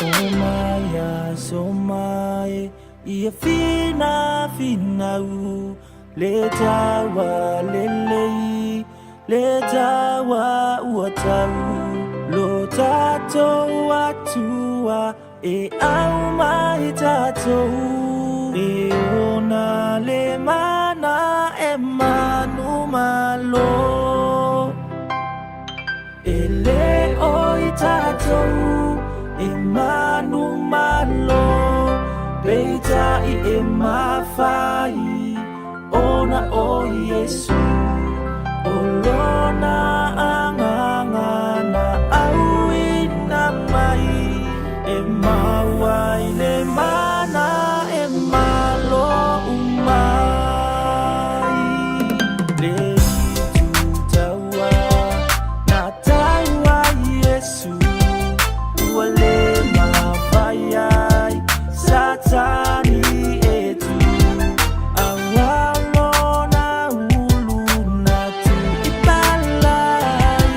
Somaia, somae, ia fina finau, le taua lelei, le taua ua tau, lo tatou Atua e au mai tatou, e ona le mana e manu malo. E le o i tatou e manumalo, peitai e mafai ona o Iesu, o lona agaga na auina mai e maua ai le mana e malo uma ai. Le itu taua na taua Iesu, ua le mafai ai Satani e tu, aua lona ulu na tu i palai,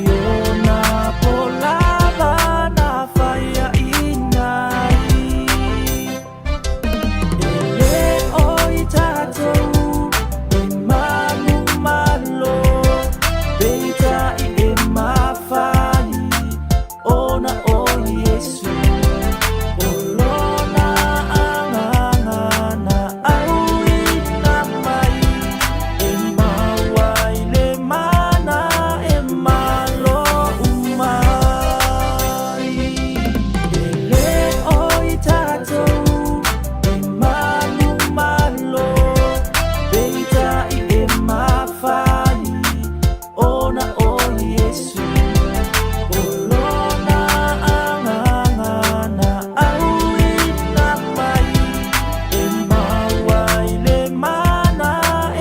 i ona polava na faiaina ai. E le o i tatou e manumalo, peitai e mafai ona o Iesu, o lona agaga na auina mai e maua ai le mana e malo uma ai. E le o i tatou e manumalo, peitai e mafai ona o Iesu, o lona agaga na auina mai e maua ai le mana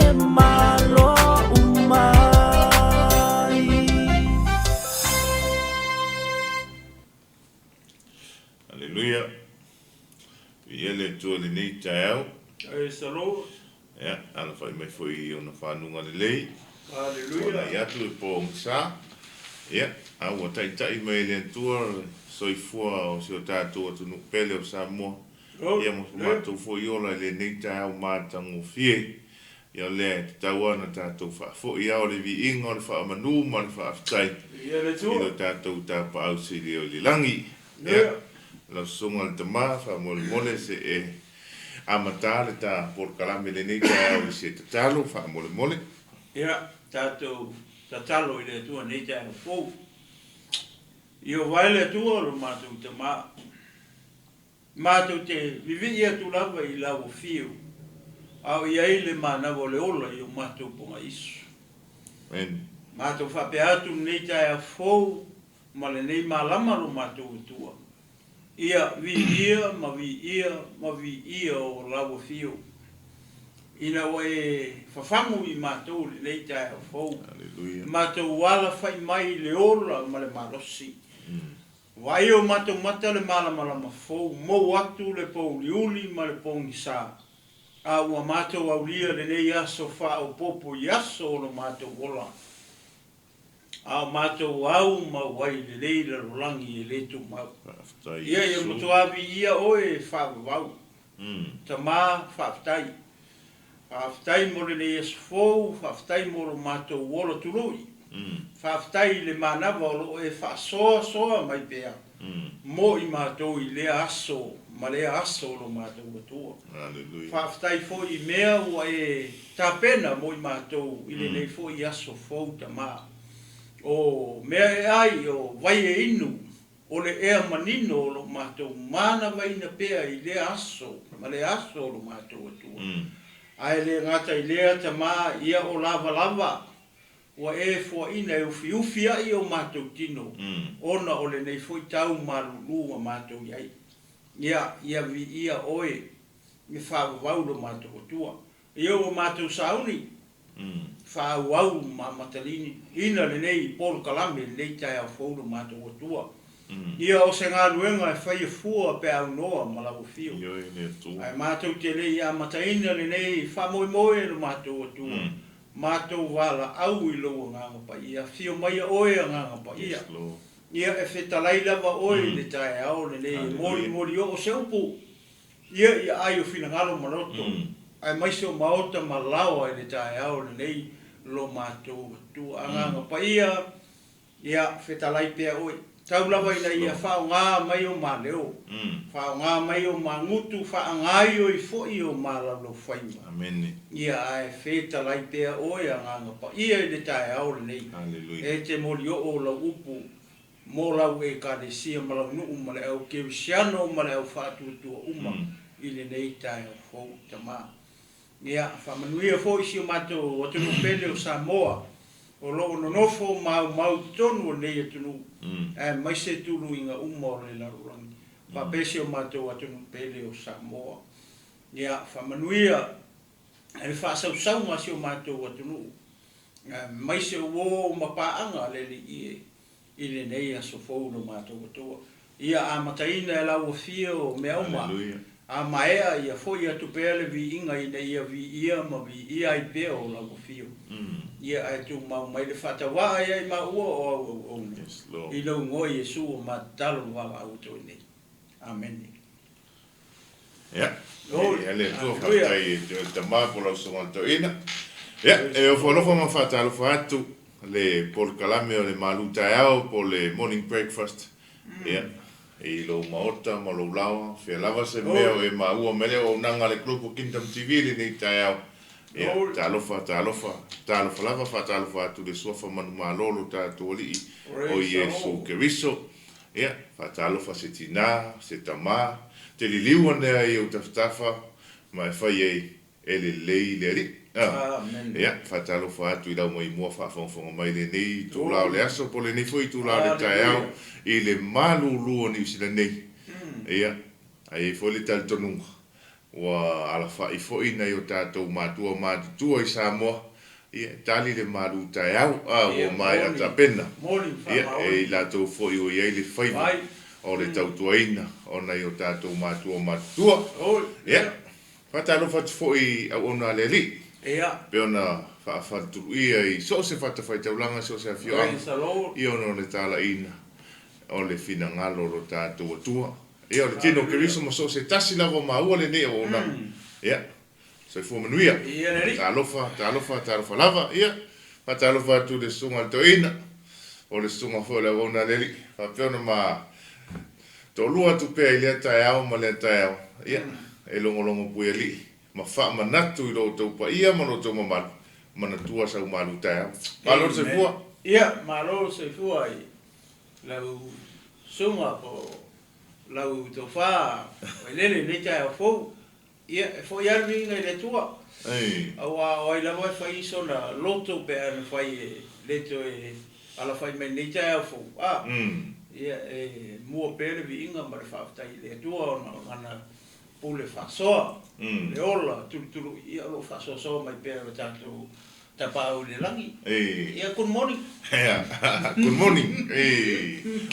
e malo uma ai. Aleluia. Viia le Atua i lenei taeao. Praise the Lord. Ia, alafai mai foi i ona fanuga lelei. Hallelujah. Tuanai atu e pogisa. Ia, a ua taitai mai e le Atua le soifua o si o tatou atunuu pele o Samoa. Ia, ma so matou foi ola i lenei taeao matagofie. Ia, o lea e tatau lava ona tatou faafoi lava o le viiga o le faamanu ma le faafetai i lo tatou Tapaau Sili o i le lagi. Ia, lau Susuga le Tama, faamolemole se e amata le ta polokalame i lenei taeao i se tatalo, faamolemole. Ia, tatou tatalo i le Atua i lenei taeao fou. Ieova e le Atua o lo matou Tama, matou te vivii atu lava i lau afio, a o i ai le manava o le ola i o matou pogaisu. Amen. Matou faapea atu i lenei taeao fou ma lenei malama lo matou Atua, Ia viia ma viia ma viia o lau afio, ina ua e fafagu i matou i lenei taeao fou, matou alafai mai i le ola ma le malosi. Vaai o matou mata le malamalama fou, mou atu le pouliuli ma le pogisa, a ua matou aulia lenei aso faaopoopo i aso o lo matou ola. A o matou au mau ai lelei lalolagi e le tumau. Faafetai Ia ia Iesu. matua viia oe e faavavau. Tama, faafetai. Faafetai mo lenei aso fou, faafetai mo lo matou ola tului. Faafetai i le manava o lo o e faasoasoa mai pea mo i matou i lea aso ma lea aso o lo matou Atua. Hallelujah. Faafetai foi i mea ua e tapena mo i matou i lenei foi aso fou Tama. O mea e ai, o vai e inu, o le ea manino o lo matou manavaina pea i lea aso ma lea aso o lo matou Atua. Ae le gata i lea Tama, ia o lavalava ua e foaina e ufiufi ai o matou tino ona o lenei foi tau malulu ua matou i ai. Ia, ia viia oe me faavavau lo matou Atua. Ia ua matou sauni, faaauau ma matalini ina lenei polokalame i lenei taeao fou lo matou Atua. Ia o se galuega e faia fua pe aunoa ma lau afio. Ae matou te le i amataina lenei faamoemoe lo matou Atua, matou valaau i lou Agaga Paia. Afio maia oe Agaga Paia. Ia, e fetalai lava oe i le taeao lenei e molimoli oo se upu, ia i aai o finagalo ma loto, aemaise o maota ma laoa i le taeao lenei lo matou Atua. Agaga Paia, ia, fetalai pea oe. Tau lava ina ia faaaoga mai o ma leo, faaaoga mai o ma gutu, faagaoioi foi o ma laulaufaiva. Ia, ae fetalai pea oe, Agaga Paia, i le taeao lenei. E te molioo lau upu mo lau Ekalesia ma lau nuu ma le au kerisiano ma le au faatuatua uma i lenei taeao fou, Tama. Ia, faamanuia foi si o matou atunuu pele o Samoa, o lo o nonofo ma aumau i totonu o lenei atunuu, aemaise tuluiga uma o le lalolagi, faapea si o matou atunuu pele o Samoa. Ia, faamanuia i le faasausauga a si o matou atunuu, aemaise o uo ma paaga a le Alii e i lenei aso fou lo matou Atua. Ia amataina e lau afio o mea uma, a maea ia foi atu pea le viiga ina ia viia ma viia ai pea o lau afio. Ia ae tumau mai le faatauvaa ia i maua o au auauna. I lou igoa Iesu o ma tatalo ma valaau atu ai nei. Amene. Ia, e le Atua faafetai e te oe Tama po lau Susuga Toeaina. Ia, e ofo alofa ma faatalofa atu le polokalame o le malu taeao po o le morning breakfast. Ia, i lou maota ma lou laoa, fea lava se mea o e maua mai le auaunaga a le Global Kingdom TV i lenei taeao. Ia, talofa, talofa, talofa lava, faatalofa atu i le Suafa manumalo o lo tatou Alii o Iesu Keriso. Ia, faatalofa se tinā, se tamā, te liliu ane ai i ou tafatafa ma e fai ai e lelei le Alii. Ia, faatalofa atu i lau maimoa faafogafoga mai i lenei itula o le aso po o lenei foi itula o le taeao i le malulu o Niu Sila nei. Ia, a i ai foi le talitonuga Ua alafai foi nai o tatou matua matutua i Samoa, ia, e tali le malu taeao, a ua maea tapena, ia, e i latou foi ua i ai le faiva o le tautuaina o nai o tatou matua matutua. Ia, faatalofa atu foi i auauna a le Alii, pei ona faafaletuluia i so o se fatafaitaulaga, so o se afioaga, ia ona o le talaiina o le finagalo o lo tatou Atua. Ia, o le tino o Keriso ma so o se tasi lava o maua lenei auaunaga. Ia, soifua manuia. Talofa, talofa, talofa lava. Ia, faatalofa atu i le Susuga i le Toeaina, o le Susuga foi o le Auauna a le Alii, faapea ona ma toalua atu pea i lea taeao ma lea taeao, ia, e logologo puialii ma faamanatu i lo outou paia ma lo outou mamalu, manatua sau malu taeao. Malo le soifua. Ia, malo le soifua i lau susuga po o lau tofa Vailele i lenei taeao fou. Ia, e foi lava le viiga i le Atua, aua o ai lava e fai sona loto pe a na fai e le toe alafai mai i lenei taeao fou, a, ia, e mua pea le viiga ma le faafetai i le Atua ona o lana pule faasoa, le ola tulutulu'i, ia o lo o faasoasoa mai pea e lo tatou Tapaau i le lagi. Ia, good morning. Good morning.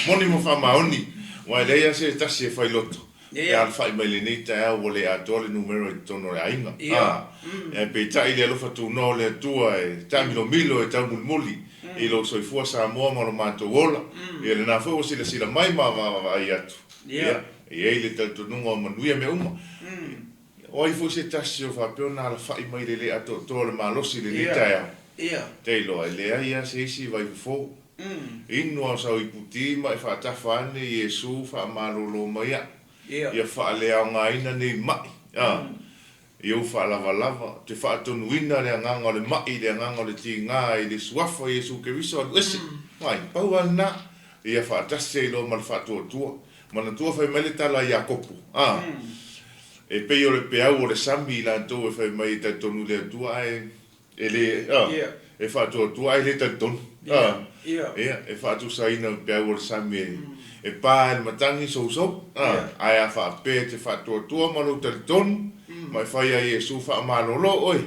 Moni ma faamaoni, aua e leai lava se tasi e fai loto pe alafai mai lenei taeao ua le atoa le numera i totonu o le aiga. Ae peitai le alofa tunoa o le Atua e taamilomilo e taumulimuli i lou soifua Samoa ma lo matou ola. Ia lena foi ua silasila mai ma vaavaai atu. Ia, e i ai le talitonuga o manuia mea uma. O ai foi se tasi o faapea ona alafai mai i le le atoatoa o le malosi i lenei taeao? Te iloa, e leai lava se isi vaifofo. Inu a o sau iputi ma e faatafa ane Iesu faamalolo mai a'u, ia faaleaogaina nei ma'i, a, i ou faalavalava, ou te faatonuina le agaga o le ma'i i le agaga o le tiga i le Suafa Iesu Keriso alu ese. Ai, pau lava lena, ia faatasi ai loa ma le faatuatua. Manatua fai mai le tala a Iakopo, a, E pei o le peau o le sami i latou e fai mai e talitonu i le Atua ae e le, a, e faatuatua ae le talitonu. A, ia, e faatusaina le peau o le sami e, e pa i le matagi sousou, a, ae a faapea e te faatuatua ma lou talitonu ma e fai a Iesu faamalolo oe,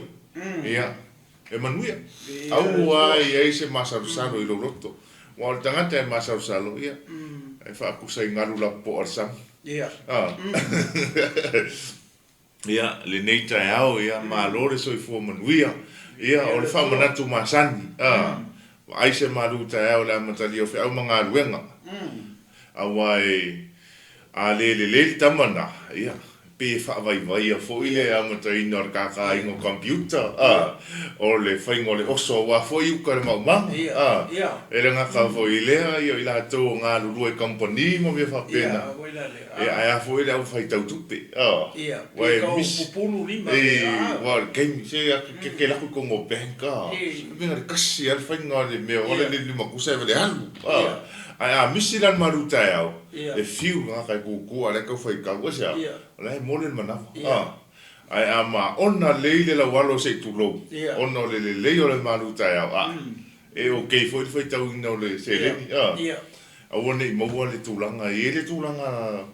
ia, e manuia. Aua e i ai se masalosalo i lou loto. Aua o le tagata e masalosalo, ia, e faakusa i galu lapopoa o le sami. Ia, lenei taeao, ia, malo le soifua manuia. Ia, o le faamanatu masani, vaai se malu taeao i le amatalia o feau ma galuega. Aua e, a le lelei le tama na, ia, pei e faavaivaia foi le amataina o le kākāina o computer, a, o le faiga o le oso aua foi uka i le maumaga, a, e le gata foi i lea, ia o i latou o galulue i kamupani ma mea faapena, ia, ae a foi le au faitau tupe, a, aua e misi, e, aua o le taimi, se ke alu atu i totonu o bank, a, e na o le tasi lava le faiga o le mea, o le limatusa e vale alu, a. Ae a misi la le malu taeao, e fiu le tagata e tutu a o la e tau faitau. Aisea? O la e mole le manawa. A. Ae a maona lelei le laualo se i tulou, ona o le lelei o le malu taeao, a, e okay foi le faitauina o le seleni. A. Aua ne i maua le tulaga, e i ai le tulaga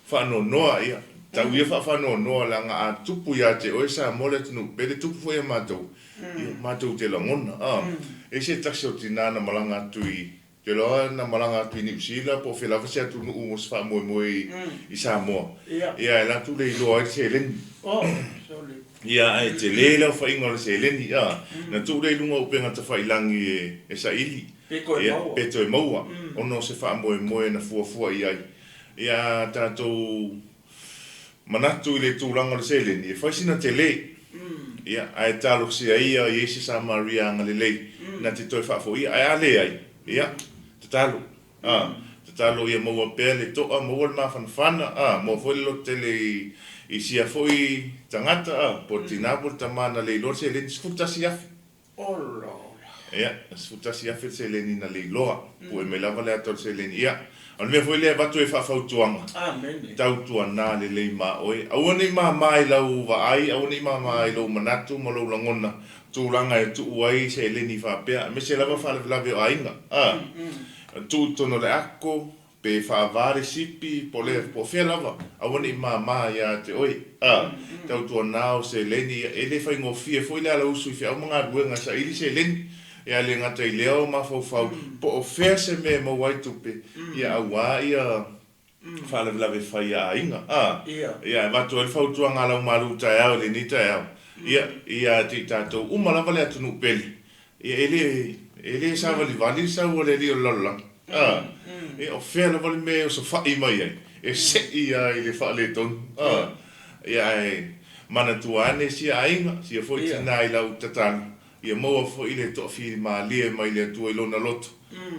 faanoanoa, ia, tau ia faafaanoanoa leaga a tupu ia te oe Samoa le atunuu pele, tupu foi ia matou, ia, matou te lagona. A. E i ai se tasi o tina na malaga atu i Ou te iloa na malaga atu i Niu Sila po o fea lava se atunuu mo se faamoemoe i Samoa. Ia, e alu atu le iloa ai le seleni. Ia, ae tele le aofaiga o le seleni. A, na tuu lea i luga o upega tafailangi e saili. Ia, pe toe maua, ona o se faamoemoe na fuafua i ai. Ia, a tatou manatu i le tulaga o le seleni, e fai sina tele. Ia, ae talosia ia i ai se Samaria agalelei na te toe faafoia. Ae a leai, ia, tatalo, a, tatalo ia maua pea le to'a, maua le mafanafana, a, maua foi le lototele i, i sia foi tagata, a, po o le tinā po o le tamā na le iloa le seleni, 11,000. Ola ola. Ia, 11,000 le seleni na leiloa. Pue mai lava le ata o le seleni. Ia, o le mea foi lea e avatu ai faafautuaga, tautuana lelei ma oe. Aua ne i mama i lau vaai, aua ne i mama i lou manatu ma lou lagona, tulaga e tuu ai seleni faapea, aemaise lava faalavelave o aiga. A, tuu i totonu o le ako, Pe faava le sipi, po le, po o fea lava, aua ne i mama ia te oe. A, tautuana o seleni, ia, e le faigofie foi le ala usu i feau ma galuega e saili seleni. Ia, e le gata i lea o mafaufau, po o fea se mea e maua ai tupe, ia, aua ia faalavelave fai a aiga. A, ia, e avatu ai le fautuaga a lau malu taeao i lenei taeao, ia, ia te i tatou uma lava le atunuu pele, Ia, e le, e le savalivali le sau a le alii o le lalolagi. A, ia, o fea lava le mea e osofai mai ai, e sei lava i le faaletonu. A, ia, ae manatua ane sia aiga, sia foi tina i lau tatalo, ia maua foi le toafilemalie mai le Atua i lona loto.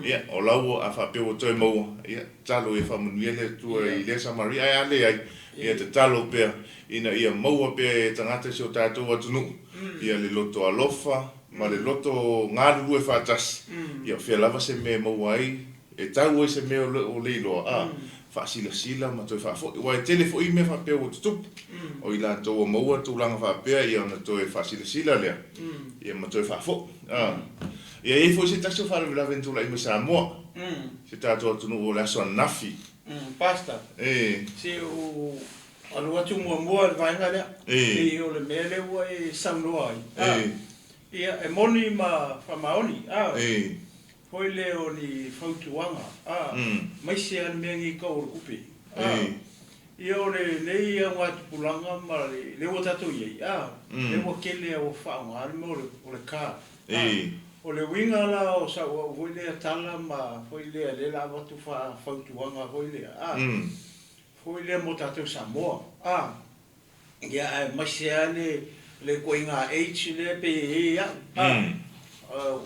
Ia, o lau, a faapea ua toe maua, ia, tatalo ia faamanuia le Atua i lea Samaria, ae a leai, ia tatalo pea ina ia maua pea e tagata i si o tatou atunuu, ia le loto alofa, ma le loto galulue faatasi, ia o fea lava se mea e maua ai, e tau ai se mea o le iloa, a, faasilasila ma toe faafoi. Aua e tele foi mea faapea ua tutupu, o i latou ua maua tulaga faapea, ia ona toe faasilasila lea, ia ma toe faafoi. A. Ia e i ai foi se tasi o faalavelave na tulai mai Samoa, si o tatou atunuu o le aso ananafi. Pastor, se o Alu atu muamua i le vaega lea, pei o le mea lea ua e saunoa ai, ia, e moni ma faamaoni, foi lea o ni fautuaga, aemaise lava le mea nei tau o le tupe. Ia o lenei augatupulaga ma lea ua tatou i ai, lea ua tele lava ua faaaoga le mea o le card. O le uiga la o sau au foi lea tala ma foi lea lea o le a avatu faafautuaga foi lea, Foi lea mo tatou Samoa. A, ia aemaise lava le le ituaiga age lea pei e i ai au. A,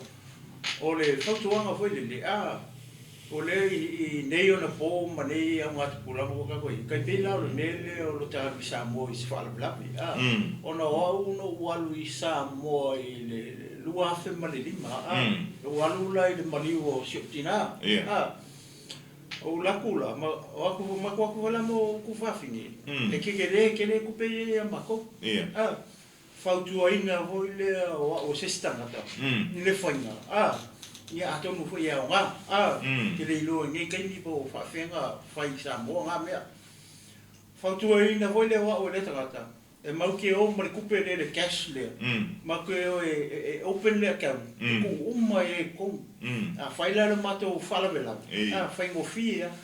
o le fautuaga foi lele, a, o lea i nei ona po ma nei augatupulaga ua tatou i ai, tai pei la o le mea lea o lo ta alu i Samoa i se faalavelave, a, ona o au na ou alu i Samoa i le 2005, a, na ou alu la i le maliu o si ou tina, a. Ou alu atu la, ma o atu, matou atu foi la ma ou tuafafine, e tetele tele tupe ia ia matou. A, fautuaina foi lea o au o se isi tagata i le faiga, a, ia atonu foi e aoga, a, te le iloa i nei taimi po o faafefea ona fai i Samoa na mea. Fautuaina foi lea o au e lea tagata, E mau te o ma le tupe lea le cash lea, mau te o e open le account, e tuu uma ai i totonu. Afai la le matou faalavelave, a, faigofie lava.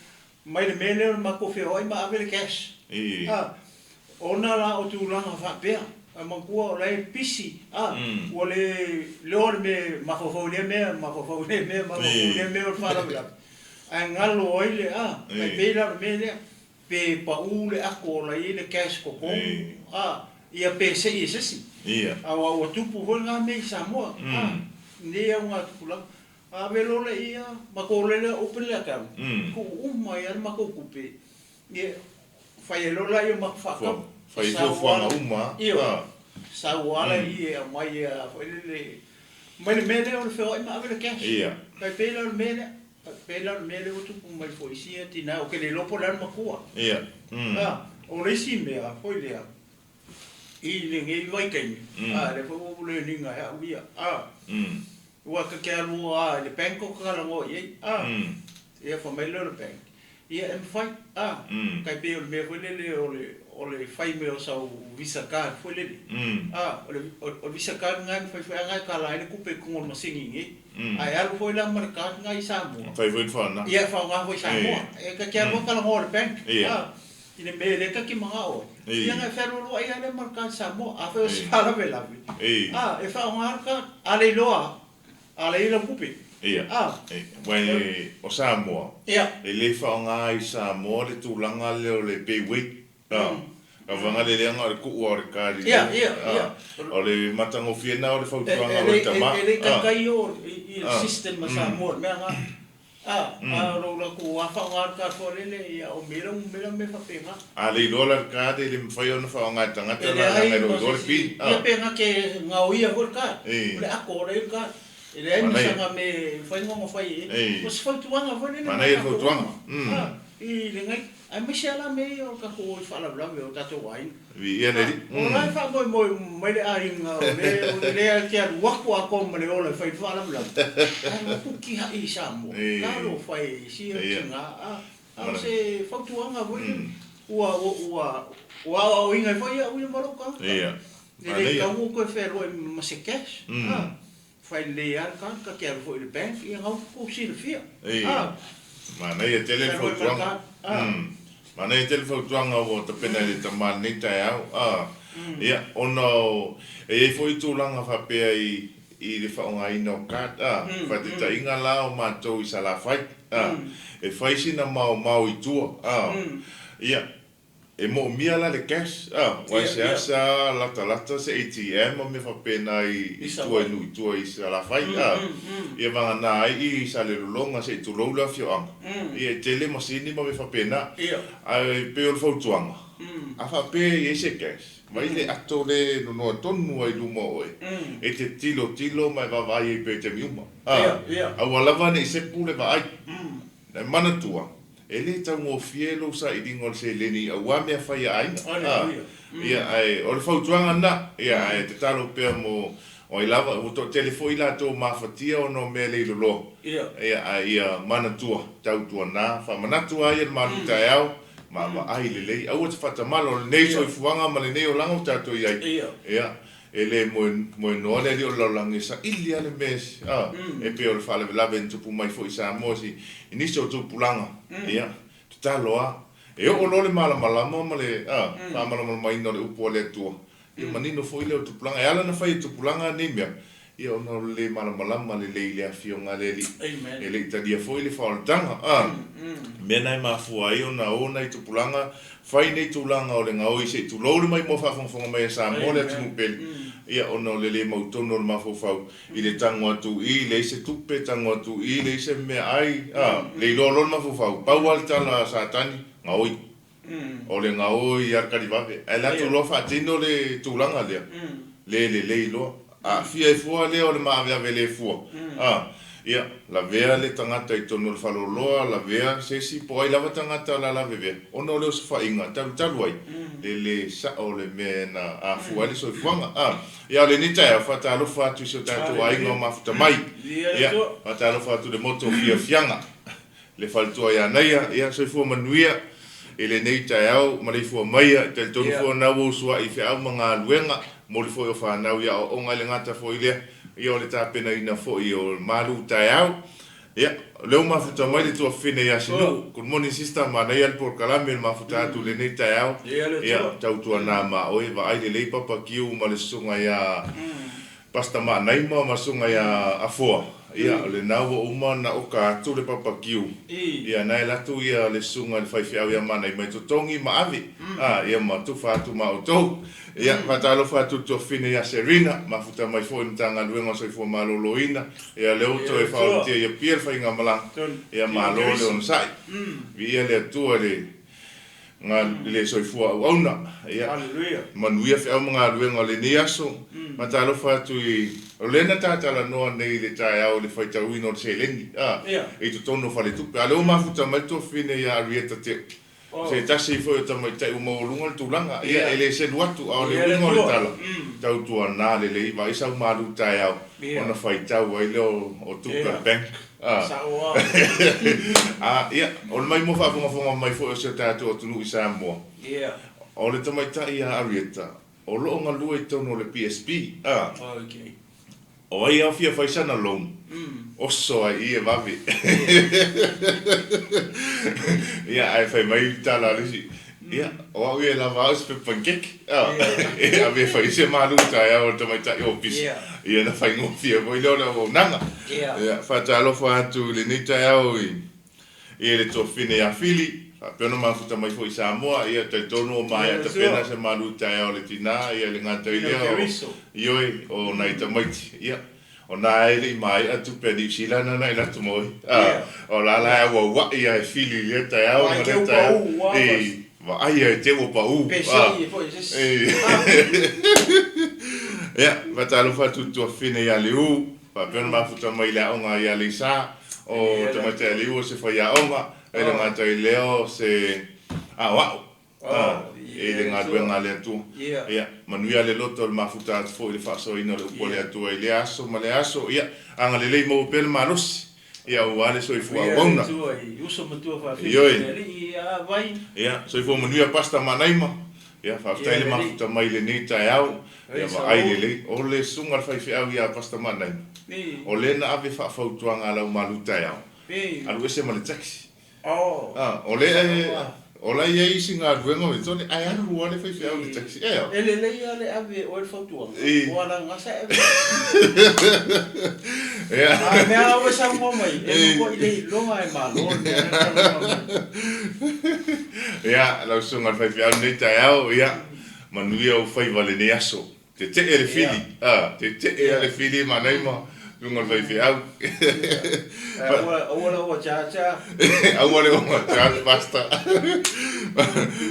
Mai le mea lea o le matou feoai ma ave le cash. A, ona la o tulaga faapea, ae manatua o la e pisi, a, ua le iloa le mea e mafaufau i lea mea, mafaufau i lea mea, mafaufau i lea mea o le faalavelave. Ae galo ai le, a, tai pei la o le mea lea, pe pau le ako o la i ai le cash totonu, a, ia pe sei e sesi. Aua ua tupu foi lena mea i Samoa, a, i nei augatupulaga. Ave loa le ia, matou lele open le account, tuu uma ai lava le matou tupe, ia, fai ai loa laia o matou faatau. Fai ai fuafuaga uma lava. Ioe, sau lava la i e aumai a foi lele, mai le mea lea o le feoai ma ave le cash. Tai pei la o le mea lea, tai pei la o le mea lea ua tupu mai foi i sia tina, ou te le iloa po o le a le matua. A, o le isi mea foi lea, i lenei vaitaimi, a, lea foi ua ou learn ina e au ia, a, Ua ta te alu a i le bank ou te talanoa i ai, a, ia fai mai lea o le bank, ia e mafai, a, tai pei o le mea foi lele o le, o le fai mai o sau visa card foi lele, a, o le, o le visa card lena e mafai foi lava ona e tala ai le tupe i totonu o le masini i inei, ae alu foi la ma le card lena i Samoa, Mafai foi ona faaaoga. Ia e faaaoga foi i Samoa. E ta te alu lava talanoa i le bank, a, i le mea lea ta te manao ai, ia ona e fealualuai lava lea ma le card Samoa. Afai o se faalavelave, a, e faaaoga le card, a le iloa lava, a leai lau tupe. Ia, aua o Samoa, e le faaaoga i Samoa le tulaga lea o le pay wait, a, lavanga le leaga o le tuu lava o le card i lea, o le matagofie lena o le fautuaga a lou tama. E le i taitai oo i le system a Samoa i le mea lena. A, a o lou latou a faaaoga le card foi lele, ia o mea la mea faapena. A le iloa la le card e le mafai ona faaaoga e le tagata la leaga e le o iloa le pin. Ia pe na te gaoia foi le card, o le ato o la e i ai le card. E leai ma sana mea e mafai ona fai i ai. O se fautuaga foi lele mo tatou uma. A, i lenei, aemaise lava la mea ia o le tatou o i faalavelave o tatou aiga. Viia le Alii. O la e faamoemoe uma mai le aiga o le o le lea e te alu atu atoa ma le ola e fai le faalavelave, ae alu atu tiai i Samoa, talo fai sia tina a a o se fautuaga foi lea ua ua ua aoaoina ai foi au ia ma lou tagata. E le tatau ona toe fealuai ma se cash a. Fai lelei lava le card, ta te alu foi i le bank, ia na ua silafia. Ei, manaia tele le fautuaga. Manaia tele le fautuaga ua tapena e le tama i lenei taeao. Ia, ona o, e i ai foi tulaga faapea i i le faaaogaina o card, a, faataitaiga la o matou i Salafai, a, e fai sina maomao i tua, a, ia, E moomia la le cash a, aua e seasea latalata se ATM ma mea faapena i tua i nuu i tua i Salafai a, ia vagana ai i Salelologa se i tulou le afioaga, ia e tele masini ma mea faapena. Ae pei o le fautuaga, a faapea e i ai se cash, vaai le ato lea e nonoa tonu lava i luma o oe, e te tilotilo ma e vaavaai ai pea i taimi uma a, aua lava ne i sepu le vaai. E manatua, e le taugofie lou sailiga o le seleni aua mea fai a aiga. Ia, ae o le fautuaga lena, ia, ae tatalo pea mo ai lava, ua toatele foi i latou mafatia ona o mea leiloloa. Ia, ae ia manatua, tautuana, faamanatu lava ia le malu taeao, ma vaai lelei, aua te faatamala, o lenei soifuaga ma lenei olaga ua tatou i ai, ia, E le moenoa le alii o le lalolagi e saili lava le mea a, e pei o le faalavelave na tupu mai foi i Samoa i nisi o tupulaga. Ia, tatalo lava, e oo loa le malamalama ma le a, faamalamalamaina o le upu a le Atua, ia manino foi lea o tupulaga. E ala ona fai e tupulaga nei mea, ia ona o le le malamalama lelei i le afioga a le Alii. E le i talia foi le faaolataga a, mea na e mafua ai ona o nai tupulaga Fai nei tulaga o le gaoi se i tulou le maimoa faafogafoga mai a Samoa le atunuu pele, ia ona o le le mautonu o le mafaufau i le tago atu i leai se tupe, tago atu i leai se mea ai, a, le iloa loa le mafaufau, pau lava le tala a Satani, gaoi. O le gaoi lava le kalivave. Ae alu atu loa faatino le tulaga lea, le lelei loa. Aafia ai fua lea o le maaveave le fua. A, ia, lavea le tagata i totonu o le faleoloa, lavea se isi po o ai lava tagata o le a lavevea, ona o le osofaiga talutalu ai le le sao o le mea na afua ai le soifuaga. A, ia, o lenei taeao, faatalofa atu i si o tatou aiga o mafuta mai. Ia, faatalofa atu i le motu o Fiafiaga. Le faletua ia Naia, ia soifua manuia i lenei taeao maleifua maia, e talitonu foi o na ua usuai i feau ma galuega, momoli foi o fanau i aoaoga e le gata foi lea, ia o le tapenaina foi o malu taeao. Ia, o lea ua mafuta mai le tuafafine ia Sinuu, good morning sister, manaia le polokalame o le mafuta atu i lenei taeao, ia tautuana ma oe, vaai lelei Papa Kiu ma le susuga ia Pastor Maanaima ma Susuga ia Afoa. Ia, o lena ua uma ona oka atu le papakiu. Ia, na e alu atu ia le susuga i le faifeau ia Manaima e totogi ma ave. A, ia ma tufa atu ma outou. Ia, faatalofa atu i le tuafafine ia Serina, mafuta mai foi i le Matagaluega o le Soifua Maloloina. Ia, lea ua toe faaolatia i Apia le faigamalaga. Ia, malo le onosai. Viia le Atua i le i le soifua auauna. Ia, manuia feau ma galuega o lenei aso. Faatalofa atu i, o lea na ta talanoa nei i le taeao i le faitauina o le seleni, a, i totonu o faletupe. A o lea ua mafuta mai le tuafafine ia Arieta Teo, se tasi foi o tamaitai ua maualuga le tulaga. Ia, e le selu atu, a o le uiga o le tala, tautuana lelei, vaai sau malu taeao ona faitau ai lea o tupe a le bank. Sao a. Ia, o le maimoa faafogafoga mai foi o si o tatou atunuu i Samoa, o le tamaitai ia Arieta, o lo o galue i totonu o le PSB, a. O ai lava fia fai sana loan, oso ai i i e vave. Ia, ae fai mai le tala a le isi, Ia, o au ia e lava au se pepa panikeke, e ave e fai ai se malu taeao a le tamaitai ofisa. Ia, ona faigofie foi lea o le auaunaga. Ia, faatalofa atu i lenei taeao i le tuafafine ia Fili, faapea ona mafuta mai foi i Samoa. Ia, talitonu ua maea tapena se malu taeao a le tina, ia, e le gata i lea, o, ioe, o nai tamaiti. Ia. O na e le i maea tupe a Niu Sila na na i latu moi. A, o la la e auaua'i a e fili i lea taeao ma lea taeao. I, vaai a e te ua pau. A, i. Ia, faatalofa atu i le tuafafine ia Liu, faapea ona mafuta mai i le aoga ia Aleisa, o tamaitai a Liu o se faiaoga, e le gata i lea o se aoao. E i le galuega a le Atua. Ia, manuia le loto o le mafuta atu foi i le faasoaina o le upu a le Atua i lea aso ma lea aso. Ia, agalelei maua pea le malosi, ia aua le soifua auauna. Ioe. Ia, soifua manuia Pastor Manaima. Ia, faafetai le mafuta mai i lenei taeao. Ia, vaai lelei. O le susuga a le faifeau ia Pastor Manaima, o lea na ave faafautuaga a lau malu taeao, alu ese ma le taxi. O lea o la e i ai isi galuega o Tony ae alu lava le faifeau i le taxi ea. E lelei lava le ave e oe le fautuaga, o Alagasa e ave. A o le mea lava ua e saunoa mai, e matuai le iloga e Malo le mea lea na talanoa mai. Ia, lau susuga i le faifeau i lenei taeao, ia, manuia ou faiva i lenei aso. Tetee le fili, a, tetee a le fili manaima luga o le faifeau. Aua le overcharge. Aua le overcharge, Pastor.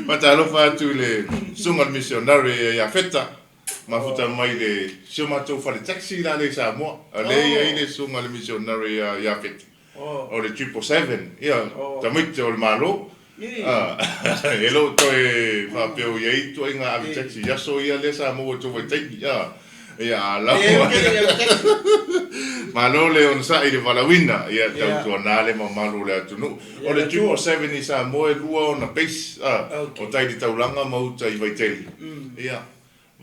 Faatalofa atu i le susuga i le missionary ia Iafeta, mafuta mai le si o matou fale taxi la lea i Samoa. O lea e i ai le susuga i le missionary ia Iafeta. O le 777, ia, tamaiti o le Malo. E le o toe faapea o i ai ituaiga ave taxi i aso ia lea sa maua i tou vaitaimi. Ia, a lau. Malo le onosai i le valaauina, ia tautuana le mamalu o le atunuu. O le 777 i Samoa e lua ona base, o tai i le taulaga ma uta i Vaitele. Ia,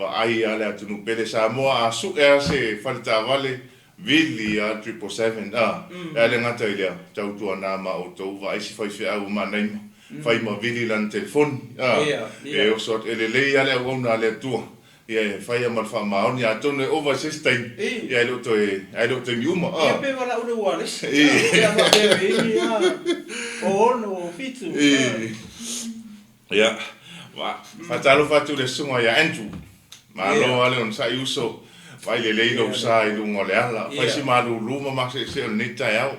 Vaai a le atunuu pele Samoa a sue a se fale taavale vili a 777 a e le gata i lea tautuana ma outou vaai si faifeau o Manaima fai ma vili lana telefoni a e oso atu e lelei a le auauna a le Atua ia e fai a ma le faamaoni atonu e ova i se isi taimi ia e le o toe ae le o taimi uma a. Ia pe valaau le ualesi a pe a faapea e i a o ono o fitu a. Ia, faatalofa atu i le susuga ia Andrew. Malo lava le onosai uso, vaai lelei lou sa i luga o le ala. Fai si malulu ma maseese o lenei taeao.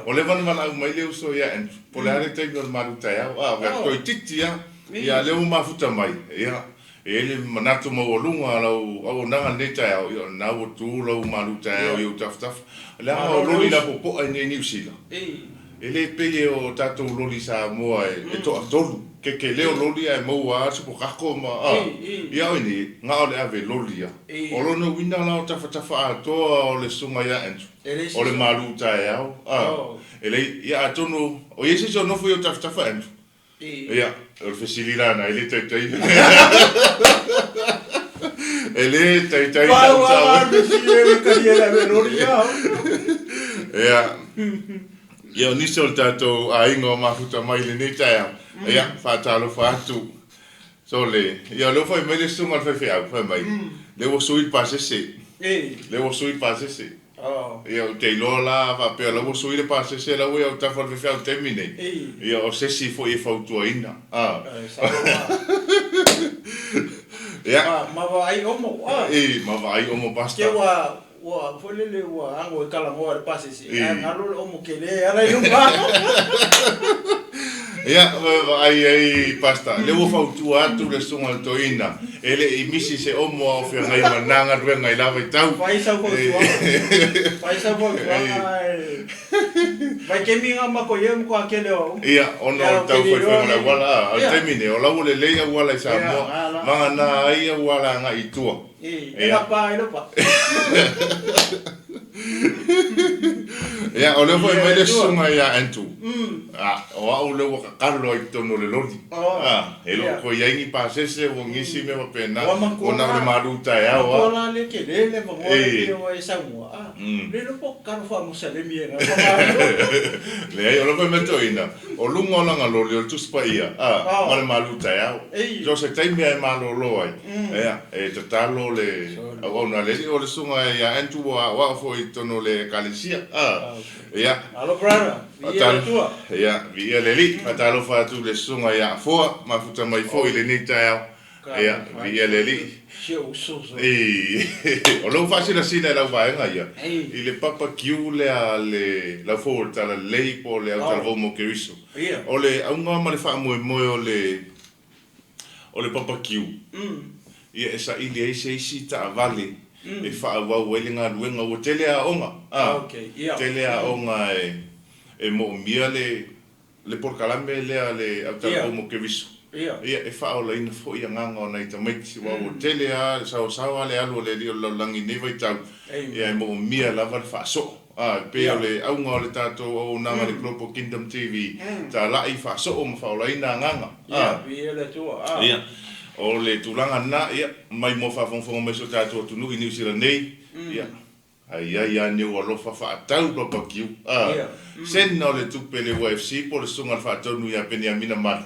Ua leva ona valaau mai le uso ia Andrew, po o le a le taimi o le malu taeao. A, fai atu, toeitiiti lava. Ia, a o lea ua mafuta mai. Ia, e i ai le manatu maualuga o lau auaunaga i lenei taeao, ia o lena ua tu lau malu taeao i ou tafatafa. Leaga o loli lapopoa i inei i Niu Sila. E le pei o tatou loli Samoa e toatolu, kekele o loli ae maua lava sipokako ma a. Ia oi nei, na o le ave loli a. O lona uiga la o tafatafa atoa o le susuga ia Andrew, o le malu taeao a. E leai, ia atonu o i ai se isi o nofo i ou tafatafa Andrew? Ia, o le fesili la lena, e le taitai. E le taitai tau tau. Ia, ia o nisi o le tatou aiga o mafuta mai i lenei taeao, ia, faatalofa atu. So le, ia o lea ua fai mai le susuga i le faifeau, fai mai, lea ua sui le pasese. Lea ua sui le pasese. Ia, ou te iloa la, a faapea o la ua sui le pasese la ua i autafa o le faifeau i le taimi nei, ia o se isi foi e fautuaina. Ia. Ma vaai omo. I, ma vaai omo pasta. Te ua, ua, foi lele ua ago e talanoa i le pasese, ae galo le omo tele e ala i luma. Ia, vaai ai pasta, lea ua fautua atu le susuga i le toeaina, E le i misi se omo a o feagai ma na galuega i la vaitau. Fai sau fautuaga. Fai sau fautuaga ae vaitaimi nga matou i ai matua tele o au. Ia, ona o le tau faifaiga o le auala, a o le taimi nei, o la ua lelei auala i Samoa, vagana ai auala agai i tua. E napa ai le pa. Ia, o lea foi e aumai le susuga ia Andrew. A, o au lea ua kakalo ai i totonu o le loli. A, e le o toe i ai ni pasese ua nisi mea faapena, ua na o le malu taeao lava. Matua la le tele le avanoa le pei ua e saunoa, a, le iloa po o tatalo faa-Musalemi e na Leai, o lea foi e metoina, o luga o lana loli o le Tusi Paia, a, ma le malu taeao. So se taimi lava e malolo ai, ia, e tatalo le auauna a le Alii, o le susuga ia Andrew ua aoao foi i totonu o le Ekalesia, a, ia. Alo brother, viia le Atua. Ia, viia le Alii. Faatalofa atu i le susuga ia Afoa, mafuta mai foi i lenei taeao. Ia, viia le Alii. Si ou uso so. O lou faasilasila i lau vaega ia, i le papa kiu lea a le laufou o le Talalelei po o le Autalavou mo Keriso. O le auga ma le faamoemoe o le o le papa kiu, ia e saili ai se isi taavale e faaauau ai le galuega. Ua tele aoga, a, tele aoga e moomia le le polokalame lea a le Autalavou mo Keriso, ia e faaolaina foi agaga o nai tamaiti, aua ua tele lava le saoasaoa le alu a le alii o le lalolagi i lenei vaitau, ia e moomia lava le faasoo. A, e pei o le auga o le tatou auaunaga i le Global Kingdom TV, talai, faasoo ma faaolaina agaga. A, ia, o le tulaga lena, ia, mai mo faafogafoga mai si o tatou atunuu i Niu Sila nei, ia, Ae i ai lava ni ou alofa faatau babakiu, a sena o le tupe le UFC po o le Susuga i le Faatonu ia Peniamina Malu,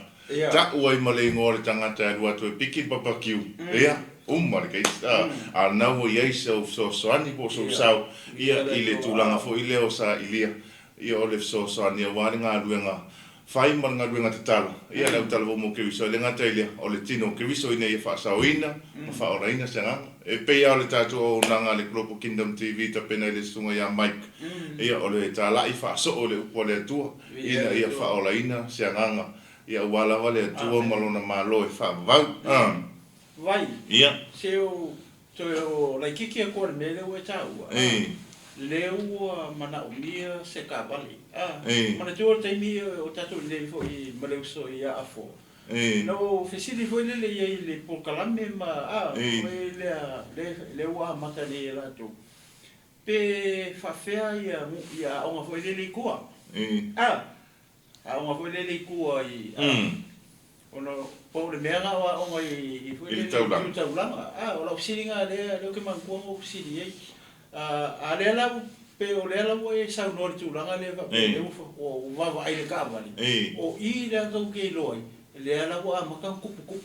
ta'u ai ma le igoa o le tagata e alu atu e piki le babakiu, ia, uma le case, a, a o lena ua i ai sau fesoasoani po o sou sao, ia, i le tulaga foi lea o sailia, ia, o le fesoasoani aua le galuega fai ma le galuega tatalo, ia le autalavou mo Keriso. E le gata i lea, o le tino o Keriso ina ia faasaoina ma faaolaina se agaga. E pei lava o le tatou auaunaga a le Global Kingdom TV tapena i le susuga ia Mike, ia o le talai faasoo i le upu a le Atua ina ia faaolaina se agaga, ia aua lava le Atua ma Lona Malo e faavavau. Vai, se o Toe o laititi atu le mea lea ua e taua, a, lea ua manaomia se taavale. A, manatua le taimi o tatou i inei foi ma le uso ia Afoa, na ou fesili foi lele i ai i le polokalame ma, a, foi lea, lea ua amata nei e latou, pe faafefea ia aoga foi lele i tua. A, Aoga foi lele i tua i a ona pau le mea na o aoga i foi lele i tu taulaga. A o lau fesiliga lea lea ou te manatua na ou fesili ai. A lea la pe o lea la ua e saunoa i le tulaga lea faapea lea ua vaavaai i le taavale, o i lea tatou te iloa ai lea la ua amata ona tuputupu.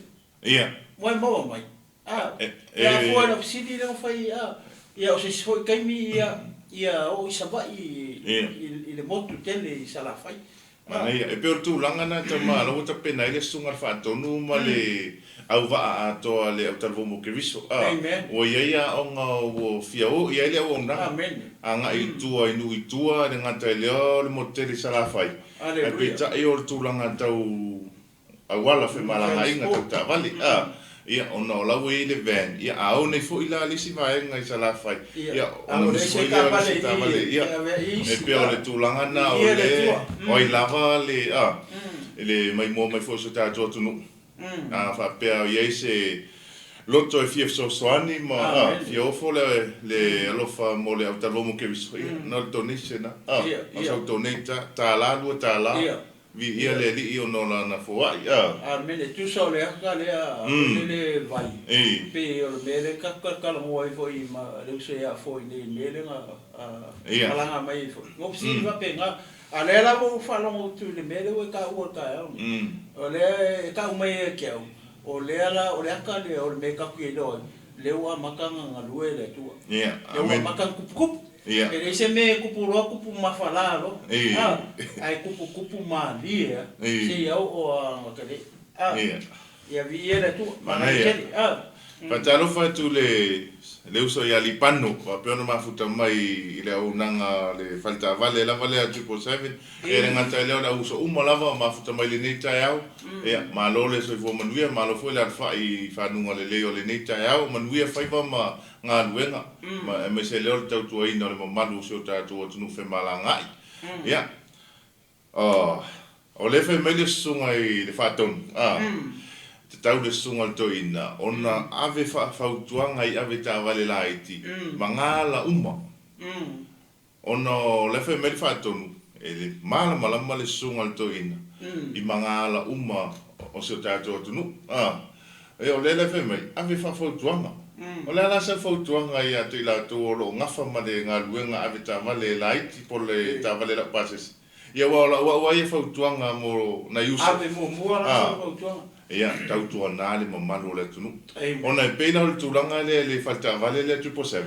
Ua e maua mai? A, pe a fua i lau fesili lea na fai, a, ia o se isi foi taimi ia, ia oo i Savaii i le motu tele i Salafai. A. Manaia. E pei o le tulaga lena tama la ua tapena ai le Susuga i le Faatonu ma le auvaa atoa a le Autalavou mo Keriso. A, ua i ai aoga ua fia oo i ai le auaunaga agai i tua i nuu i tua, e le gata i lea o le motu tele i Salafai, ae peitai o le tulaga tau auala femalagaaiga tau taavale a, ia ona o la ua i ai le van, ia a o nei foi la le isi vaega i Salafai, ia ona misi foi lea o le isi taavale, ia e pei o le tulaga lena o le o ai lava le a, le maimoa mai foi o si o tatou atunuu, a faapea o i ai se loto e fia fesoasoani ma a, fia ofo le le alofa mo le autalavou mo Keriso, ia na o le donation lava, a, na o sau donate lava, $1, $2, Viia le Alii ona o Lana foai, a. Amene. Tusa o le aka lea o le vai, pei o le mea lea tatou talatalanoa ai foi ma le uso ia Afoa i nei mea lea na malaga mai ai foi. Na ou fesili faapena, a o lea la ua ou faalogo atu i le mea lea ua e taua i le taeao nei, o lea e tau mai ia te au, o lea la, o le aka lea o le mea tatou te iloa ai, lea ua amata ona galue le Atua. Lea ua amata ona tuputupu. Ia. E leai se mea e tupu loa tupu mafala loa, Ii. a, ae tuputupu malie lava, Ii. seia oo lava ona tele, a. Ia. Ia viia le Atua, manaia Manaia. tele, a. Faatalofa atu i le le uso ia Lipano, faapea ona mafuta mai i le auaunaga a le fale taavale lava lea 777. Ia e le gata i lea o le auuso uma lava o mafuta mai i lenei taeao. Ia, malo le soifua manuia, malo foi le alafai i fanuga lelei o lenei taeao. Manuia faiva ma galuega, ma aemaise ai lea o le tautuaina o le mamalu o si o tatou atunuu femalagaai. Ia, o lea e fai mai le susuga i le Faatonu, a, tatau le susuga i le toeaina ona ave faafautuaga i avetaavale laiti ma gala uma. Ona o lea fai mai le Faatonu, e le malamalama le susuga i le toeaina i magaala uma o si o tatou atunuu. A, ia o lea la e fai mai, ave faafautuaga. O le a la sau fautuaga ia te i latou o lo o gafa ma le galuega avetaavale laiti po o le taavale laupasese? Ia aua o lau au lava ia fautuaga mo nai uso. Ave muamua la sau fautuaga. Ia, tautuana le mamalu o le atunuu. Ona e pei la o le tulaga lea i le faletaavale lea 777,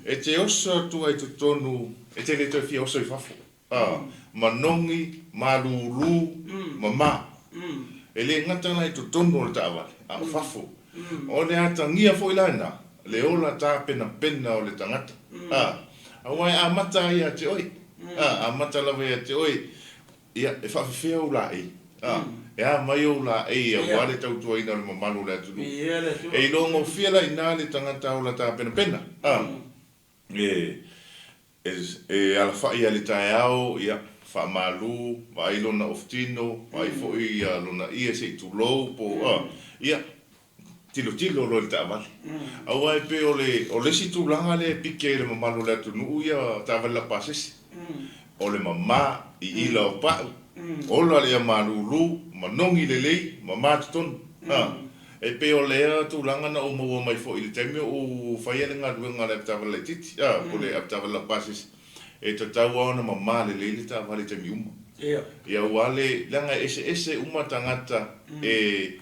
e te oso atu ai i totonu, e te le toe fia oso i fafo. A, manogi, malulu, mama. E le gata la i totonu o le taavale, a o fafo. O le atagia foi la lena, le ola tapenapena o le tagata. A, aua e amata lava ia te oe. A, amata lava ia te oe, ia, e faafefea ou laei. A, e a mai ou laei aua le tautuaina o le mamalu o le atunuu. E iloa gofie la i ina le tagata ola tapenapena. A, e, E alafai lava i le taeao, ia, faamalu, vaai lona ofutino, vaai foi lona ie se i tulou po o a, ia, tilotilo loa i le taavale. Aua e pei o le, o le isi tulaga lea e piki ai i le mamalu o le atunuu ia taavale laupasese, o le mama i ila o pau, ola le ea malulu, manogi lelei, mama totonu, a. E pei o lea tulaga na ou maua mai foi i le taimi o ou faia le galuega a le avetaavale laitiiti, a, po o le avetaavale laupasese, e tatau lava ona mama lelei le taavale i taimi uma. Ia aua le, leaga e eseese uma tagata e,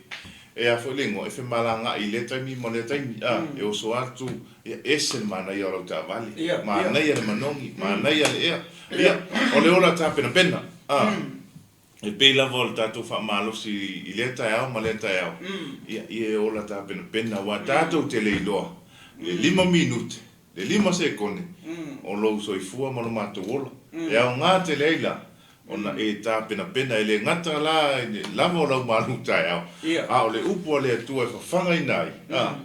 e a foi le igoa, e femalagaai i lea taimi ma lea taimi, a, e oso atu, ia, ese le manaia o lau taavale, manaia le manogi, manaia le ea. Ia, o le ola tapenapena, a. E pei lava o le tatou faamalosi i lea taeao ma lea taeao, ia, ia e ola tapenapena, aua tatou te le iloa le lima minute, le lima sekone o lou soifua ma lo matou ola. E aoga tele ai la ona e tapenapena, e le gata la i le lava o lau malu taeao, a o le upu a le Atua e fafagaina ai, a,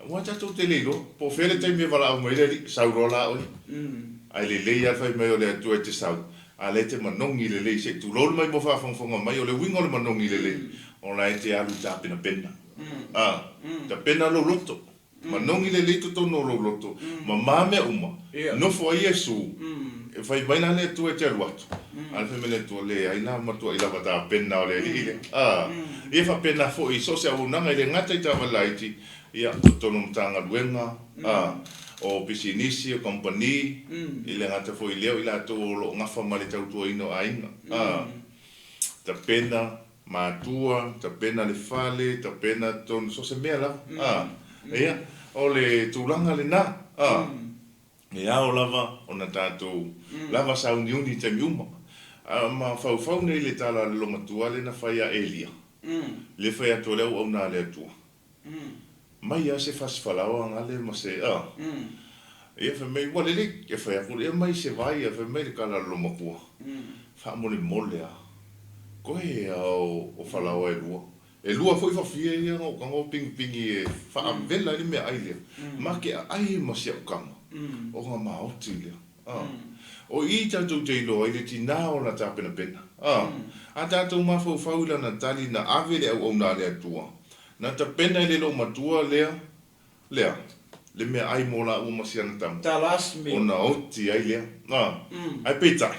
Aua tatou te le iloa po o fea le taimi e valaau mai ai le Alii, sau loa la oe. Ae lelei lava le fai mai o le Atua e te sau, a o lea e te manogi lelei. Se i tulou le maimoa faafogafoga mai, o le uiga o le manogi lelei, o la e te alu i tapenapena. A, tapena lou loto, manogi lelei totonu o lou loto, mama mea uma, nofo ai Iesu, e fai mai la le Atua e te alu atu, a o le fai mai le Atua, leai la, matuai lava tapena o le Alii lea. A, ia faapena foi i so o se auaunaga, e le gata i taavale laiti, ia, totonu o Matagaluega, a, o pisinisi, o kamupani, e le gata foi i lea, o i latou o lo o gafa ma le tautuaina o aiga, a, tapena matua, tapena le fale, tapena totonu, so o se mea lava, a, ia, o le tulaga lena, a. E ao lava ona tatou lava sauniuni i taimi uma. A mafaufau nei le tala a le lomatua lea na fai ia Elia, lea fai atu ai le auauna a le Atua, Mai lava se fasi falaoa gale ma se, a. Ia fai mai, ua lelei. Ia fai atu, ia mai se vai, ia fai mai le tala a le lomatua, Faamolemole lava, koe lava o falaoa e lua. E lua foi fafie ia na ou tago pigipigi e faavela ai le meaai lea, ma te aai ma si au tama, ona maoti lea. A. O i tatou te iloa ai le tina o la tapenapena. A. A tatou mafaufau i lana tali na ave le auauna a le Atua, na tapena e le loomatua lea, lea, le meaai mo laua ma si ana tama, ona oti ai lea. A. Ae peitai,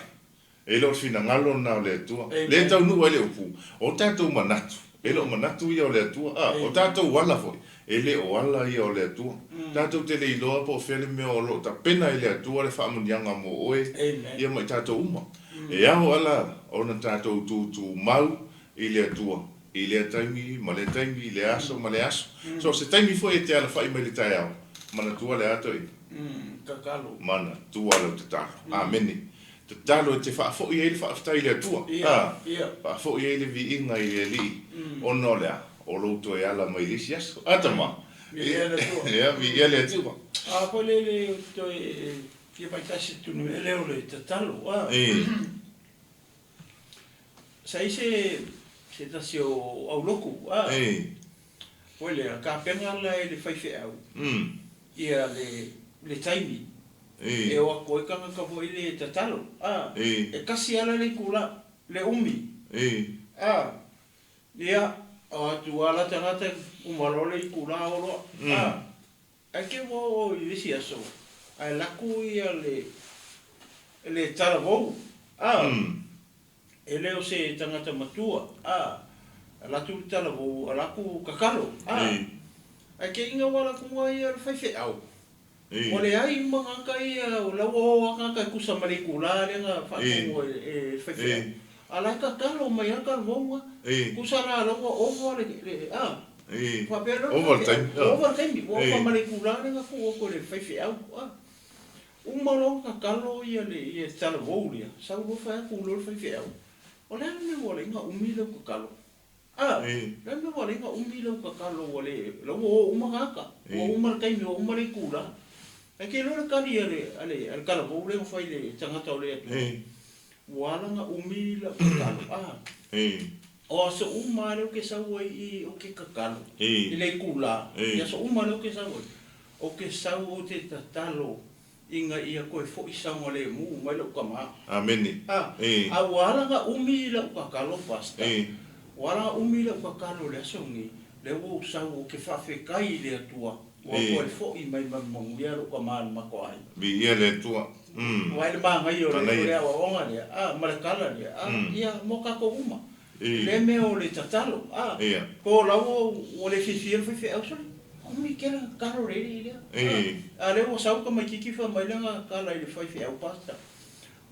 E le o le finagalo lena o le Atua. Lea e taunuu ai le upu, o tatou manatu, e le o manatu ia o le Atua. A, o tatou ala foi, e le o ala ia o le Atua. Tatou te le iloa po o fea le mea o lo o tapena e le Atua le faamanuiaga mo oe, ia ma i tatou uma. E ao ala ona tatou tutumau i le Atua i lea taimi ma lea taimi, i lea aso ma lea aso. So o se taimi foi e te alafai mai i le taeao. Manatua le a toeaina? Tatalo. Manatua lau tatalo. Amene. Tatalo e te faafoi ai le faafetai i le Atua. A. Faafoi ai le viiga i le Alii, ona o le a? O lou toe ala mai i le isi aso. A tama. Viia le Atua. Ia, viia le Atua. A foi lea le toe fia faitasi atu i le mea lea o le tatalo. A. Sa i se se tasi o aulotu, a. Foi lea, tapena la e le faifeau ia le le taimi e o atu ai tagata foi le tatalo, a. E tasi lava la le itula, le umi, a. Ia, o atu lava la tagata, uma loa le itula o loa, a. Ae te ua oo i le isi aso ae laku ia le le talavou a e le o se tagata matua a latu le talavou a laku kakalo a ae te ina ua laku nga ia le faifeau ua leai uma gata ia la ua o a gata e tusa ma le itula lea na faatonu e le faifeau a la e kakalo mai a talavou nga tusa la la ua ova le a Faapea loa le faifeau, ua ova le taimi, ua ova ma le itula lea na tuu atu e le faifeau. Uma loa ona tatalo le talavou lea, sau loa fai atu loa le faifeau, o le a le mea ua ala ai ona umi lau tatalo? A, o le a le mea ua ala ai ona umi lau tatalo ua le, la ua o uma tagata, ua uma le taimi, ua uma le itula. Ae te iloa le tali a le talavou lea na fai i le tagata o le Atua, ua ala ona umi lau tatalo. A. O aso uma lava lea ou te sau ai i i ou te tatalo i le itula, i aso uma lea ou te sau ai, ou te sau ou te tatalo ina ia toe foi saogalemu mai lou tama. Amene. A, a ua ala ona umi lau tatalo, Pastor, ua ala ona umi lau tatalo i le aso lenei, lea ua ou sau ou te faafetai i le Atua ua toe foi mai ma le manuia lou tama i le matou aiga. Viia le Atua. Aua e le manaia o le aoaoga lea, a, ma le tala lea, a, ia, mo tatou uma. Le mea o le tatalo, a, po o la ua le fiafia le faifeau, sole, umi tele na tatalo le alii lea, a, a lea ua sau tamaititi fai mai lana tala i le faifeau, Pastor,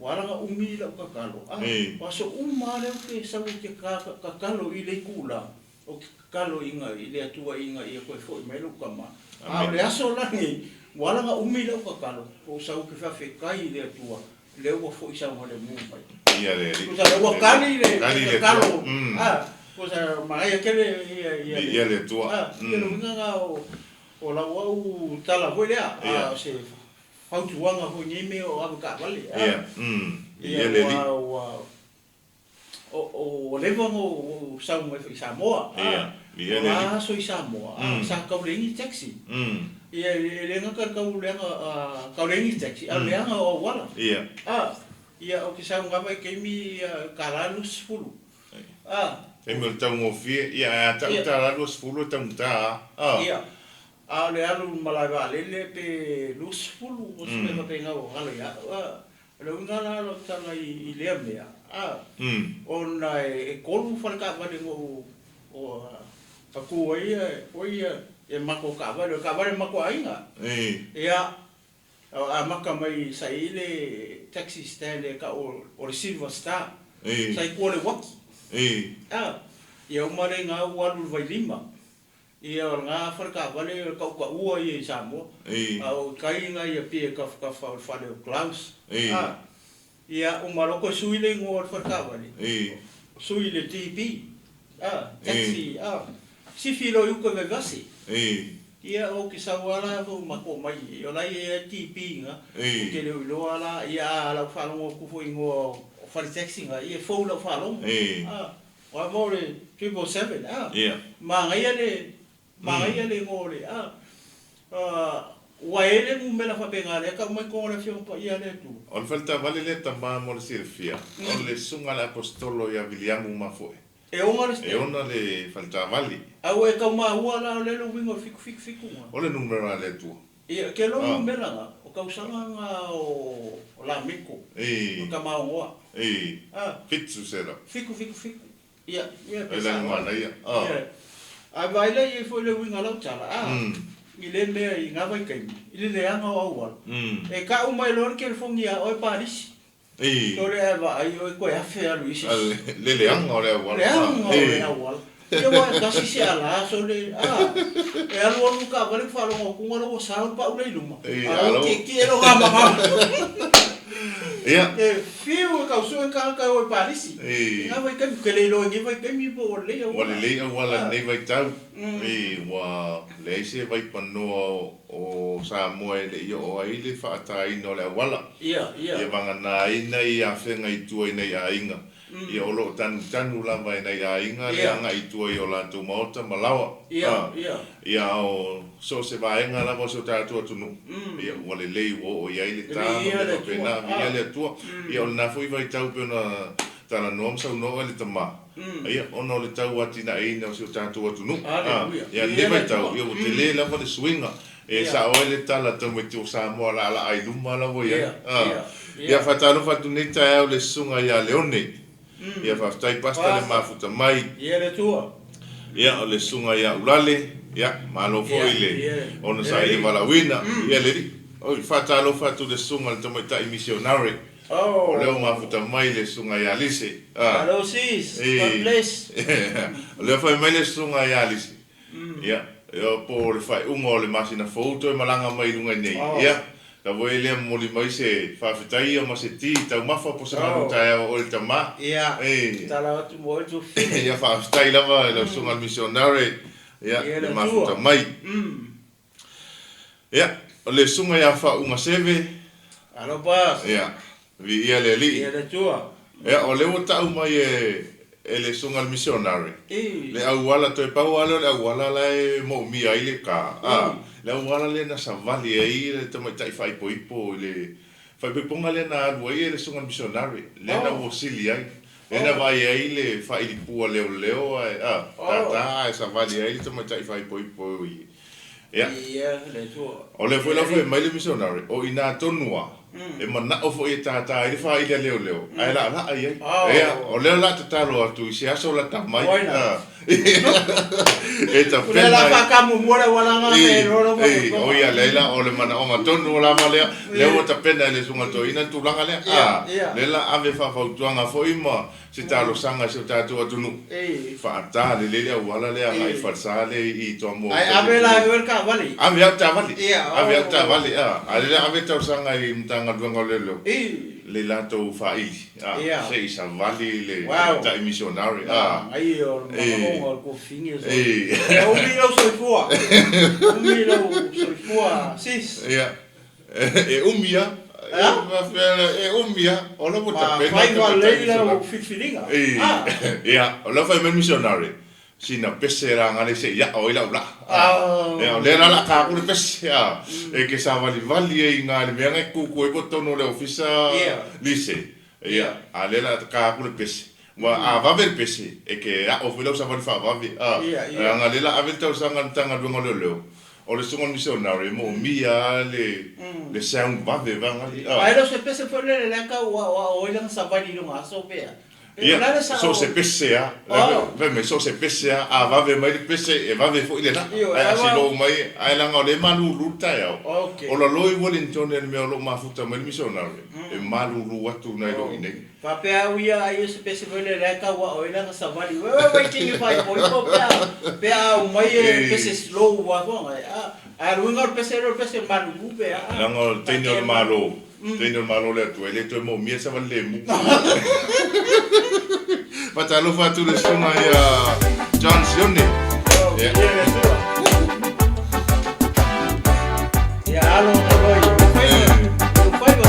ua ala ona umi lau tatalo, a, o aso uma lava lea ou te sau ou te tatalo i le itula, Ou te tatalo ina i le Atua ina ia toe foi mai lou tama. A o le aso la lenei, ua ala ona umi lau tatalo, ua ou sau ou te faafetai i le Atua, lea ua foi saogalemu mai. Ia le Alii. Tusa lea ua kali le tatalo, a, tusa manaia tele ia le. Viia le Atua. A, ia le uiga lena o lau au tala foi lea, a o se fautuaga foi i nei mea o avetaavale, a. Ia, viia le Alii. Ia ua Ua leva ona ou sau mai foi i Samoa. O la aso i Samoa, sa tau leai ni taxi. Ia, e le gata i le tau leaga, tau leai ni taxi, a o le leaga o auala. Ia, ou te sau i lena vaitaimi, $1.20. Taimi o le taugofie, ia, ae a tau $1.20 e taugata lava. Ia, a o le alu i le malae vaalele pe 20, o se mea faapena ua galo ia au. O le uiga la o lau tala i lea mea, a, ona e tolu fale taavale na ou atu ai foi ia matou taavale, o le taavale a le matou aiga. Ia, amata mai sa i ai le taxi stand e tau o le Silver Star, sa i tua o le uaki. A, ia uma lea i ina ua alu i le Vailima. Ia o lena faletaavale o le tautaua ia i Samoa. A o tai ina i Apia i tafatafa o le fale o Klaus. A, ia uma loa toe sui le igoa o le faletaavale, sui i le DB, a, taxi, a, sifi loa i uta i Vaivase. Ia ou te sau lava la ou matou mai, o la e i ai lava le DB i ina, ou te le o iloa la, ia a lau faalogo atu foi i igoa o fale taxi na, ia e fou i lau faalogo. A. Aua mo le 777 a. Manaia le manaia le igoa o le a. Ua e le numera faapena lea tau mai totonu o le Afioga Paia a le Atua. O le faletaavale lea tama mo le silafia, o le susuga a le Aposetolo ia Viliamu Mafoe. E ona le E ona le faletaavale. A ua e tau maua la o lea le uiga o le 777 na. O le numera a le Atua. Ia, ke loa numera na, o tausaga na o Lameko, o Tamaogoa. A. Fitu sera. Fitu, fitu, fitu. Ia, ia pe sa. Manaia. Ia. A vaai la i ai foi le uiga o lau tala, a, i lea mea i na vaitaimi, i le leaga o auala, e kau mai loa le telefoni ia oe Palisi. Tole ae vaai oe toe afe alu i isi. Le leaga o le auala. Leaga o le auala. Ia aua e tasi se ala sole a e alu alu le taavale ma faalogo atu la ua sao le pau lea i luma a ua tietie lou gamagama. E fiu e tau sue tagata e o i Palisi i na vaitaimi. Ou te le iloa i nei vaitaimi po ua lelei auala. Ua lelei auala i lenei vaitau. Ua leai se vaipanoa o Samoa e le i oo ai le faataina o le auala. Ia vagana ai nai afega i tua i nai aiga. Ia o lo o tanutanu lava e nai aiga le agai i tua i o latou maota ma laoa. Ia o so o se vaega lava o si o tatou atunuu, ia ua lelei ua oo i ai le ta ma mea faapena, viia le Atua. Ia o lena foi vaitau pei ona talanoa ma saunoa oe le tama, ia ona o le tau atinaeina o si o tatou atunuu. Ia lenei vaitau, ia ua tele lava le suiga. E sao ai le tala tamaiti o Samoa laalaa i luma la ua i ai. Ia faatalofa atu nei taeao i le susuga ia Leone. Ia faafetai Pastor le mafuta mai. Ia le Atua. Ia o le susuga ia Ulale. Ia malo foi le onosai i le valaauina. Ia le alii. Oi faatalofa atu i le susuga i le tamaitai misionare. O lea ua mafuta mai le susuga ia Lise. Hello sis. God bless. O lea fai mai le susuga ia Lise. Ia, po o le faaiuga o le masina fou toe malaga mai i luga i nei. Ia, tau ai lea momoli mai se faafetai ia ma se ti taumafa po o se malu taeao a oe le tama. Ia, tatalo atu mo oe Tuafafine. Ia, faafetai lava i lau susuga i le misionare, ia, le mafuta mai. Ia, o le susuga ia Faauuga Seve. Alo boss. Ia, viia le Alii. Viia le Atua. Ia, o lea ua tau mai e le susuga i le misionare, le auala, toe pau lava lea o le auala la e moomia ai le ka, a, le auala lea na savali ai le tamaitai faaipoipo i le faaipoipoga lea na alu ai e le susuga i le misionare, lea na ua sili ai, lea na vaai ai le faailipua leoleo ae, a, tata ae savali ai le tamaitai faaipoipo i Ia. Viia le Atua. O lea foi la fai mai le misionare, o i ina tonu lava, e manao foi e tātā ai le faaili a leoleo, ae laalaa i ai. Ia, o lea o le a tatalo atu i se aso lata mai, e tapena ai. Ei, o ia, leai la, o le manaoga tonu lava lea, lea ua tapena e le Susuga Toeaina le tulaga lea, lea la ave faafautuaga foi ma se talosaga i si o tatou atunuu, faata lelei le auala lea agai i falesa lea i Toamua Ae ave la e oe le taavale. Ave au taavale. Ave au taavale a. A lea ave talosaga i Matagaluega o Leoleo le latou faaili a se i savali le tamaitai missionary a. Manaia o le manaoga o le tuafafine o Ia umi lou soifua. Umi lou soifua sis. Ia. E umi a. E umi a. O la ua tapena. Ma fai lelei lau filifiliga. Ia, o la fai mai le missionary, sina pese la ngale se i ao ai lau laa. Ia, o lea la la ka aku le pese. E ke savalivali ai i le mea ngai kuku ai po totonu o le ofisa lise. Ia, a lea la ka aku le pese. Ua a vave le pese, e ke aʻo foi lau savali faavave, a, leaga lea la ave le tausaga a le Matagaluega o Leoleo, o le susuga o le misionare e moomia lava le, le sound vave vaegali, a. Ae le o se pese foi lele lea tau aoao ai lana savali i lona aso pe a? Pe o le a le sao? So o se pese a, fai mai, so o se pese a, a vave mai le pese, e vave foi le laa, ae a slow mai, ae leaga o lea e malulu le taeao, o laloi Wellington le mea o lo o mafuta mai le misionare, e malulu atu nai lo i nei. Faapea au ia ai o se pese foi lea lea tau ao ai lana savali wai wai wai tingi faaipoipo pe a pe a aumai e pese slow a foanga e a ae o le uiga o le pese lea o le pese malulu pe a Leaga o le teine o le Malo, teine o le Malo le Atua e le toe moomia le savali lemu. Faatalofa atu i le susuga ia John Sione. Ia. Ia alo ona loi. Fai fai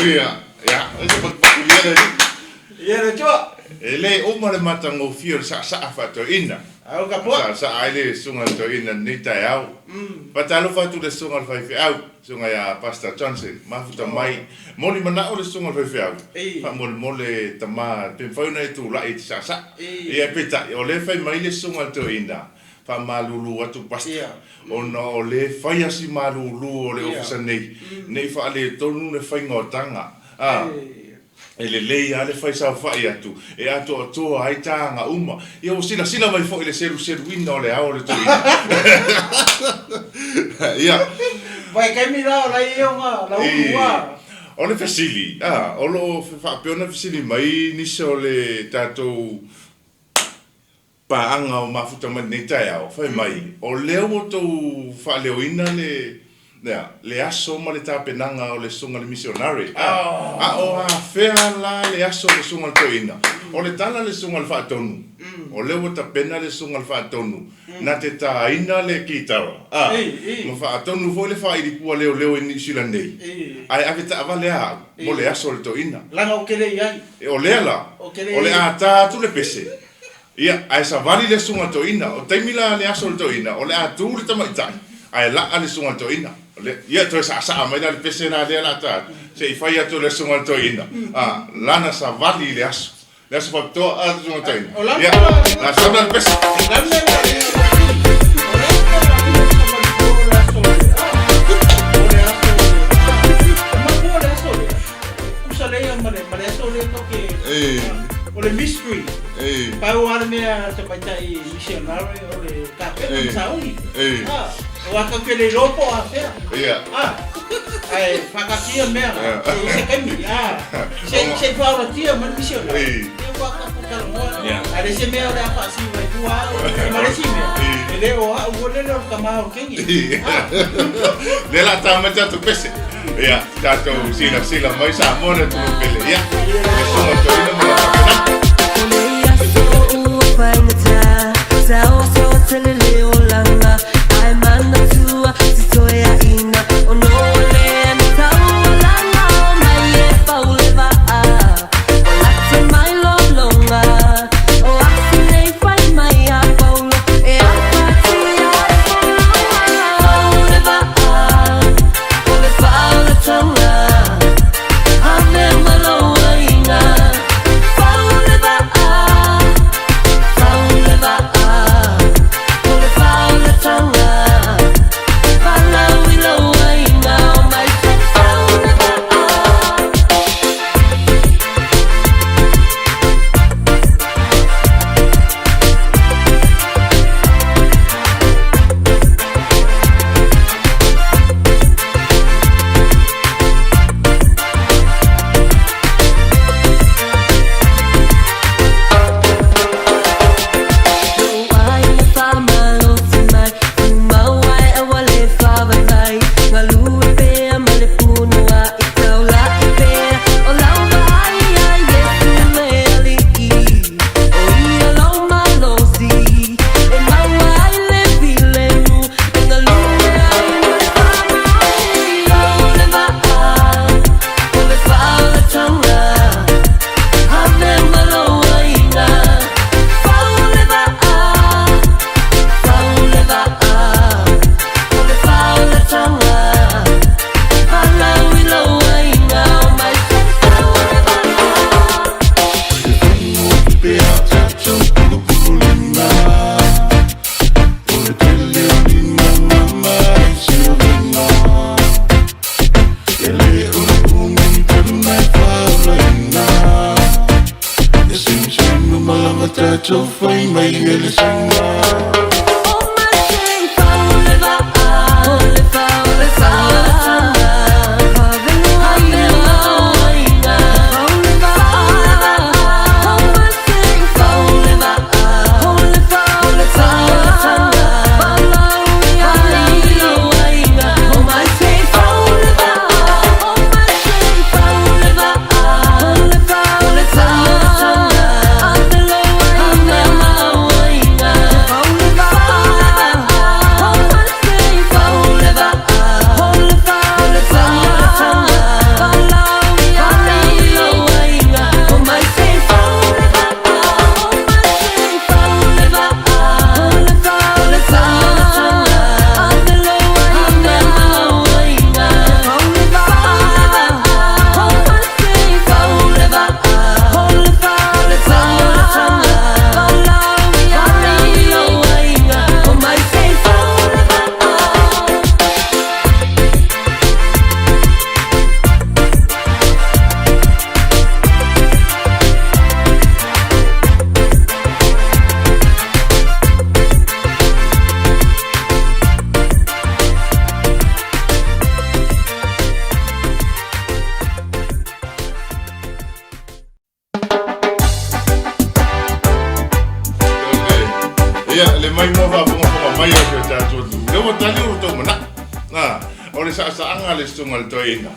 Ia, ia, e se patupatulia le alii. Ia le Atua. E le uma le matagofie o le saasaa faatoeaina. Au ka pua. Saasaa ai le susuga i le toeaina i lenei taeao. Faatalofa atu i le susuga i le faifeau, susuga ia Pastor Johnson, mafuta mai. Moni manao le susuga i le faifeau, faamolemole tama pe mafai ona e tulai e te saasaa. Ia peitai, o lea e fai mai le susuga i le toeaina, faamalulu atu Pastor, ona o lea e fai lava si malulu o le ofisa nei, ne i faaletonu le faiga o taga. A. E lelei lava le fai saofai atu e atoatoa ai taga uma. Ia ua silasila mai foi i le seluseluina o le ao o le toeaina. Ia. Vaitaimi la o la e ona la ulu a. O le fesili, a, o lo o faapea ona fesili mai nisi o le tatou paaga o mafuta mai lenei taeao, fai mai, o lea ua outou faaleoina le, le, le aso ma le tapenaga o le Susuga i le Misionare, a, a o afea la le aso o le Susuga i le Toeaina? O le tala a le Susuga i le Faatonu, o lea ua tapena le Susuga i le Faatonu na te tāina le kitara, a, ma faatonu foi le faailipua leoleo i Niu Sila nei, ae ave taavale a au mo le aso o le Toeaina. Leaga ou te le i ai. O lea la, o le a ta atu le pese, Ia, ae savali le susuga toeaina. O taimi la le aso o le toeaina, o le a tu le tamaitai, ae laa le susuga toeaina. O le, ia, toe saasaa mai la le pese la lea la ta atu, se i fai atu e le susuga toeaina, a, lana savali i le aso. Le aso faapitoa a le susuga toeaina. Ia, la sau la le pese. O le mystery. Pau lava le mea tamaitai missionary o le kapena ma sauni. Aua tatou te le iloa po o afea. Ae faataatia mea se i se taimi. Se i faaolatia mai le missionary. Ia ua tatou talanoa. Ae leai se mea o le a faasino ai fua au ma le isi mea. E le o au foi lele o le tama o le kegi. Lea o le a ta mai le tatou pese. Ia, tatou silasila mai Samoa le atunuu pele. Ia, le susuga toeaina ma lau faapena. maimoa faafogafoga mai o si o tatou atunuu, lea ua tali o lo outou manao. A, o le saasaaga a le Susuga i le Toeaina,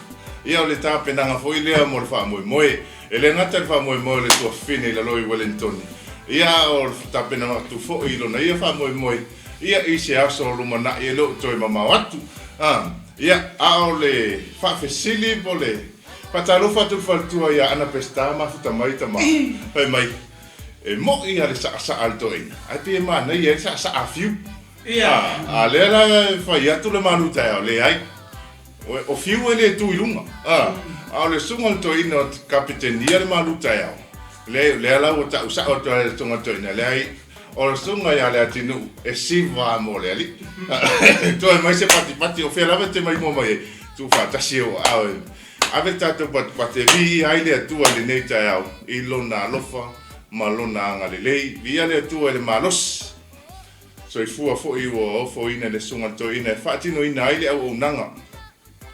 ia o le tapenaga foi lea mo le faamoemoe. E le gata i le faamoemoe o le tuafafine i lalo i Welentoni, ia a o le tapenaga atu foi i lona ia faamoemoe, ia i se aso o lumanai e le o toe mamao atu. A, ia, a o le faafesili po o le faatalofa atu i le faletua ia Ana Peseta mafuta mai tama, fai mai, E moʻi lava le saasaa a le toeaina, ae pei e manaia ai le saasaa a Fiu. A, a lea la e fai atu le malu taeao, leai. O Fiu e le tu i luga, a, a o le susuga i le toeaina o kapetenia le malu taeao, leai, o lea la ua tau sao atu ai le susuga i le toeaina, leai, o le susuga ia Leatinuu e siva lava mo le alii. Toe mai se patipati, o fea lava e te maimoa mai ai, tuufaatasi e ou aao e ave le tatou patipati e viia ai le Atua i lenei taeao i Lona alofa ma Lona agalelei. Viia le Atua i le malosi. Soifua foi ua ofoina i le Susuga i le Toeaina e faatinoina ai le auaunaga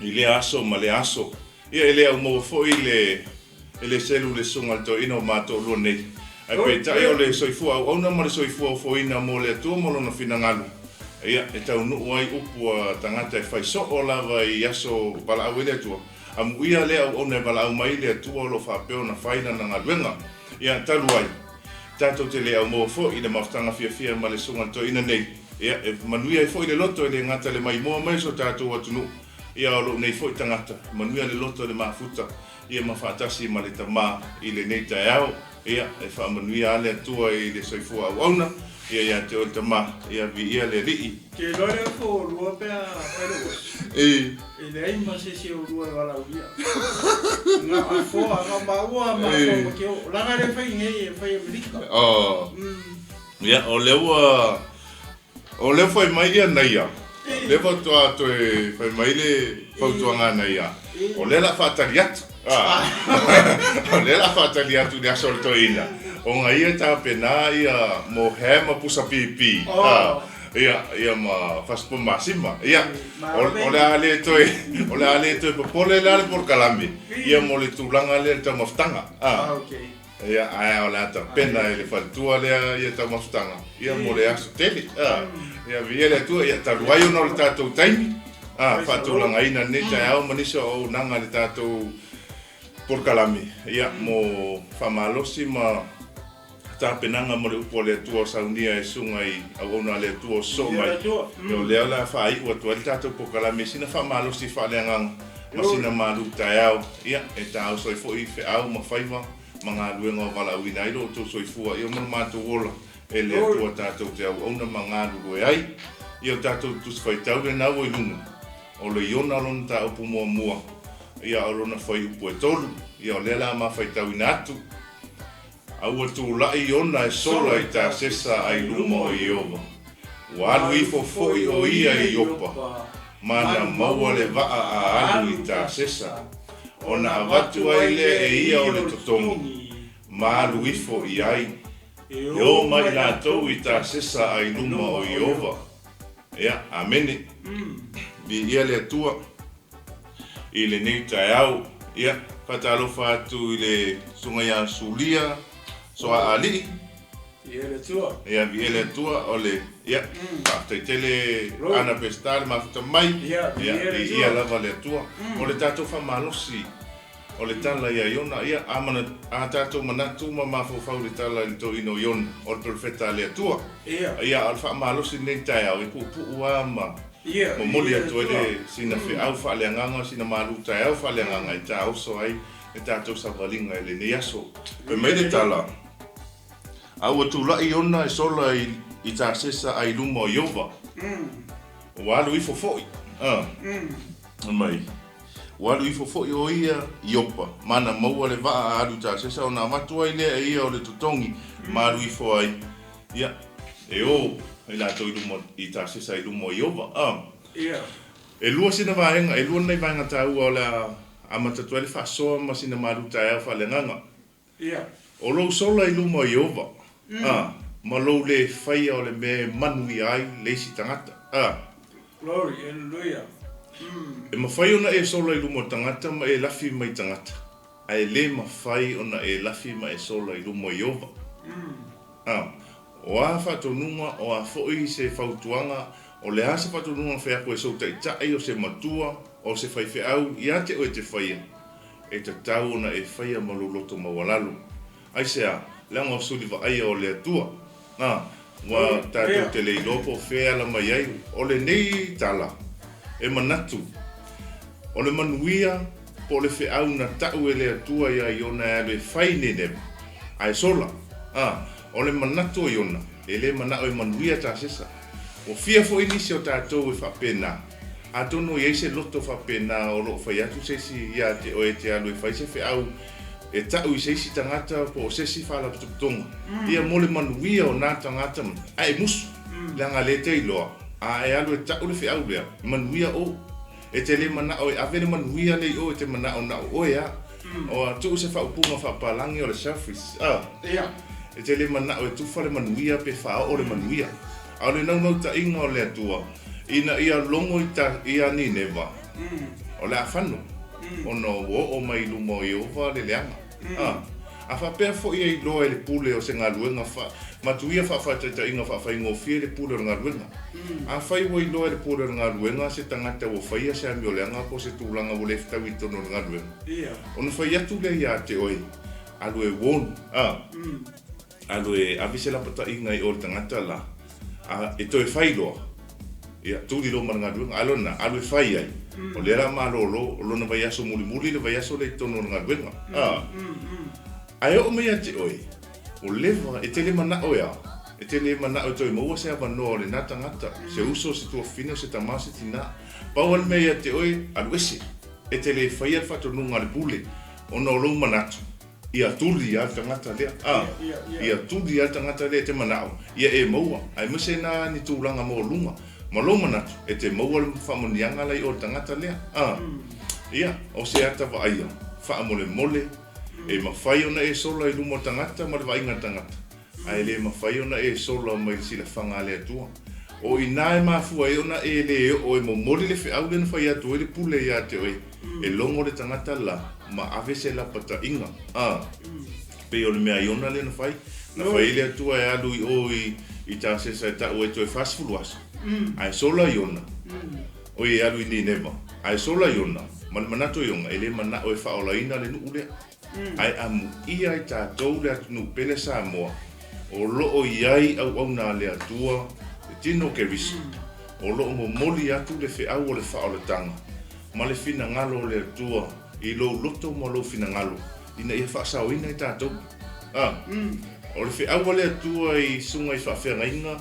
i lea aso ma lea aso. Ia e le aumaua foi le e le selu le Susuga i le Toeaina o matou lua nei. Ae peitai o le soifua auauna ma le soifua ofoina mo le Atua ma Lona finagalo, ia e taunuu ai upu a tagata e fai soo lava i aso valaau ai le Atua. Amuia lea auauna e valaau mai le Atua o lo o faapea ona fai lana galuega. Ia talu ai. Tatou te le aumaua foi i le mafutaga fiafia ma le Susuga i le Toeaina nei, ia, e manuia ai foi le loto e le gata i le maimoa mai o so tatou atunuu, ia, o lou nei foi tagata, e manuia le loto i le mafuta, ia, ma faatasi ma le Tama i lenei taeao, ia, e faamanuia lava le Atua i le soifua auauna, ia, ia te oe le Tama, ia, viia le Alii. Te iloa le ofo oulua pe a fai lou oso. E leai ma se isi o oulua e valaaulia. Na o afoa, na o maua ma afoa ma ke oo. Leaga e le fai i nei, e fai i Amerika. Ia, o lea ua, o lea ua fai mai ia Naia, o lea faatoa toe fai mai le fautuaga a Naia, o lea o le a faatali atu. O lea o le a faatali atu i le aso o le toeaina, ona ia e tapena ia mo ham ma pusa pipi. Ia, ia ma Faspo Masima. Ia, o le a le toe, o le a le toe popole la le polokalame, ia mo le tulaga lea i le taumafataga. Ah, okay. Ia, ae o le a tapena e le faletua lea ia taumafataga, ia mo le aso tele. Ah, ia, viia le Atua, ia, talu ai ona o le tatou taimi, ah, faatulagaina lenei taeao ma nisi o auaunaga i le tatou polokalame, ia, mo faamalosi ma tapenaga mo le upu a le Atua o saunia e susuga i auauna a le Atua o sosoo mai. O lea o le a faaiu atu ai le tatou polokalame i sina faamalosi faaleagaga ma sina malu taeao, ia, e taoso ai foi feau ma faiva ma galuega o valaauina ai lo outou soifua, ia ma lo matou ola e le Atua tatou te auauna ma galulue ai. Ia o tatou Tusi Faitau lena ua i luga, o le Iona lona mataupu muamua, ia o lona fuaiupu e tolu, ia o lea o le a ma faitauina atu. A ua tulai Iona e sola i Tasesa a i luma o Ieova. Ua alu ifo foi ʻo ia i Iopa, ma na maua le waʻa a alu i Tasesa, ona avatu ai lea e ia o le totogi, ma alu ifo i ai, e o mai latou i Tasesa a i luma o Ieova. Ia, amene. Viia le Atua i lenei taeao. Ia, faatalofa atu i le Susuga ia Sulia Soaalii. Viia le Atua. Ia, viia le Atua. O le, ia, faafetai tele Ana Peseta le mafuta mai. Ia, viia le Atua. Viia lava le Atua. O le tatou faamalosi. O le tala ia Iona, ia, a mana, a tatou manatu ma mafaufau i le tala i le toeaina o Iona, o le perofeta a le Atua. Ia. Ia, a o le faamalosi lenei taeao, e puupuu lava ma Ia, momoli ia atu ai Atua. le sina feau faaleagaga, sina malu taeao faaleagaga e taoso ai le tatou savaliga i lenei aso. Fai mai le tala, A ua tulai Iona e sola i, i Tasesa a i luma o Ieova. Ua alu ifo foi, a. Fai mai. Ua alu ifo foi ʻo ia i Iopa, ma na maua le waʻa a alu i Tasesa ona avatu ai lea e ia o le totogi ma alu ifo ai, ia, e o i latou i luma i Tasesa i luma o Ieova. A. Ia. Elua sina vaega, elua lenei vaega taua o le a amata atu ai le faasoa ma sina malu taeao faaleagaga. Ia. O lou sola i luma o Ieova, a, ma lou lē faia o le mea e manuia ai le isi tagata, a. Glory, hallelujah. E mafai ona e sola i luma o tagata ma e lafi mai tagata, ae le mafai ona e lafi ma e sola i luma o Ieova. A. O a faatonuga, o a foi se fautuaga, o le a se faatonuga na fai atu e sou taitai, o se matua, o se faifeau ia te oe e te faia, e tatau ona e faia ma lou loto maualalo. Aisea? Leaga o suli vaaia o le Atua. A, ua tatou te le iloa po o fea e ala mai ai. O lenei tala, e manatu, o le manuia po o le feau na tau e le Atua iā Iona e alu e fai i Nineva, ae sola. A, o le manatu o Iona, e le manao e manuia Tasesa. Ua fia foi nisi o tatou e faapena. Atonu e i ai se loto faapena o lo o fai atu se isi ia te oe e te alu e fai se feau e tau i se isi tagata po o se isi faalapotopotoga ia mo le manuia o na tagata ma ae e musu leaga lea e te iloa a e alu e tau le feau lea e manuia o e te le manao e ave le manuia lea i o e te manao na o oe a o tuu se faaupuga faapalagi o le selfish a e te le manao e tufa le manuia pe faaoo le manuia. A o le naunautaiga o le Atua, ina ia logo ia Nineva, o le a fano, ona ua oo mai i luma o Ieova le leaga. A, a faapea foi e iloa e le pule o se galuega fa, matuia faafaataitaiga faafaigofie le pule o le galuega. Afai ua iloa e le pule o le galuega se tagata ua faia se amioleaga po o se tulaga ua le fetaui i totonu o le galuega, ona fai atu lea ia te oe, Alu e warn, a. Alu e ave se lapataiga i o le tagata la, a e toe fai loa, ia, tuli loa ma le galuega. A lona, alu e fai ai, o lea la malolo, o lona vaiaso mulimuli le vaiaso lea i totonu o le galuega. A, ae oo mai ia te oe, ua leva, e te le manao e a? E te le manao e toe maua se avanoa o lena tagata, se uso, se tuafafine, o se tama, se tina. Pau lava le mea ia te oe, alu ese. E te le faia le faatonuga a le pule, ona o lou manatu, Ia tuli lava le tagata lea. A, ia tuli lava le tagata lea e te manao, ia e maua, aemaise na ni tulaga maualuga ma lou manatu e te maua le faamanuiaga la i o le tagata lea. A, ia, o se ata vaaia, faamolemole, e mafai ona e sola i luma o le tagata ma le vaaiga a le tagata, ae le mafai ona e sola mai le silafaga a le Atua. O i ina e mafua ai ona e le oo e momoli le feau lea na fai atu ai le pule ia te oe, e logo le tagata la ma ave se lapataiga. A, pei o le mea Iona lea na fai. Na fai ai le Atua e alu i o i Tasesa e tau ai toe 40 aso, ae sola Iona, oi e alu i Nineva, ae sola Iona, ma le manatu o Iona, e le manao e faaolaina le nuu lea. Ae amuia ai tatou le atunuu pele Samoa o lo o i ai auauna a le Atua, le tino o Keriso, o lo o momoli atu le feau o le faaolataga ma le finagalo o le Atua i lou loto ma lou finagalo ina ia faasaoina ai tatou. A, o le feau a le Atua i susuga i faafeagaiga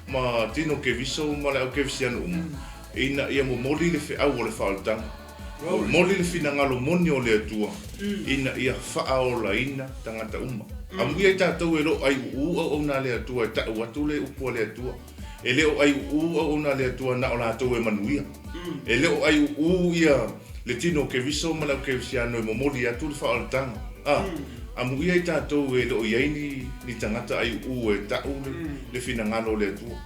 ma tino Keriso ma le au Kerisiano uma, ina ia momoli le feau o le faaolataga. Momoli le finagalo moni o le Atua ina ia faaolaina tagata uma. Amuia i tatou e le o aiuuu auauna a le Atua e tau atu le upu a le Atua. E le o aiuuu auauna a le Atua na o latou e manuia. E le o aiuuu ia le tino o Keriso ma le au Kerisiano e momoli atu le faaolataga. A, amuia i tatou e le o i ai ni tagata aiuuu e tau le finagalo o le Atua.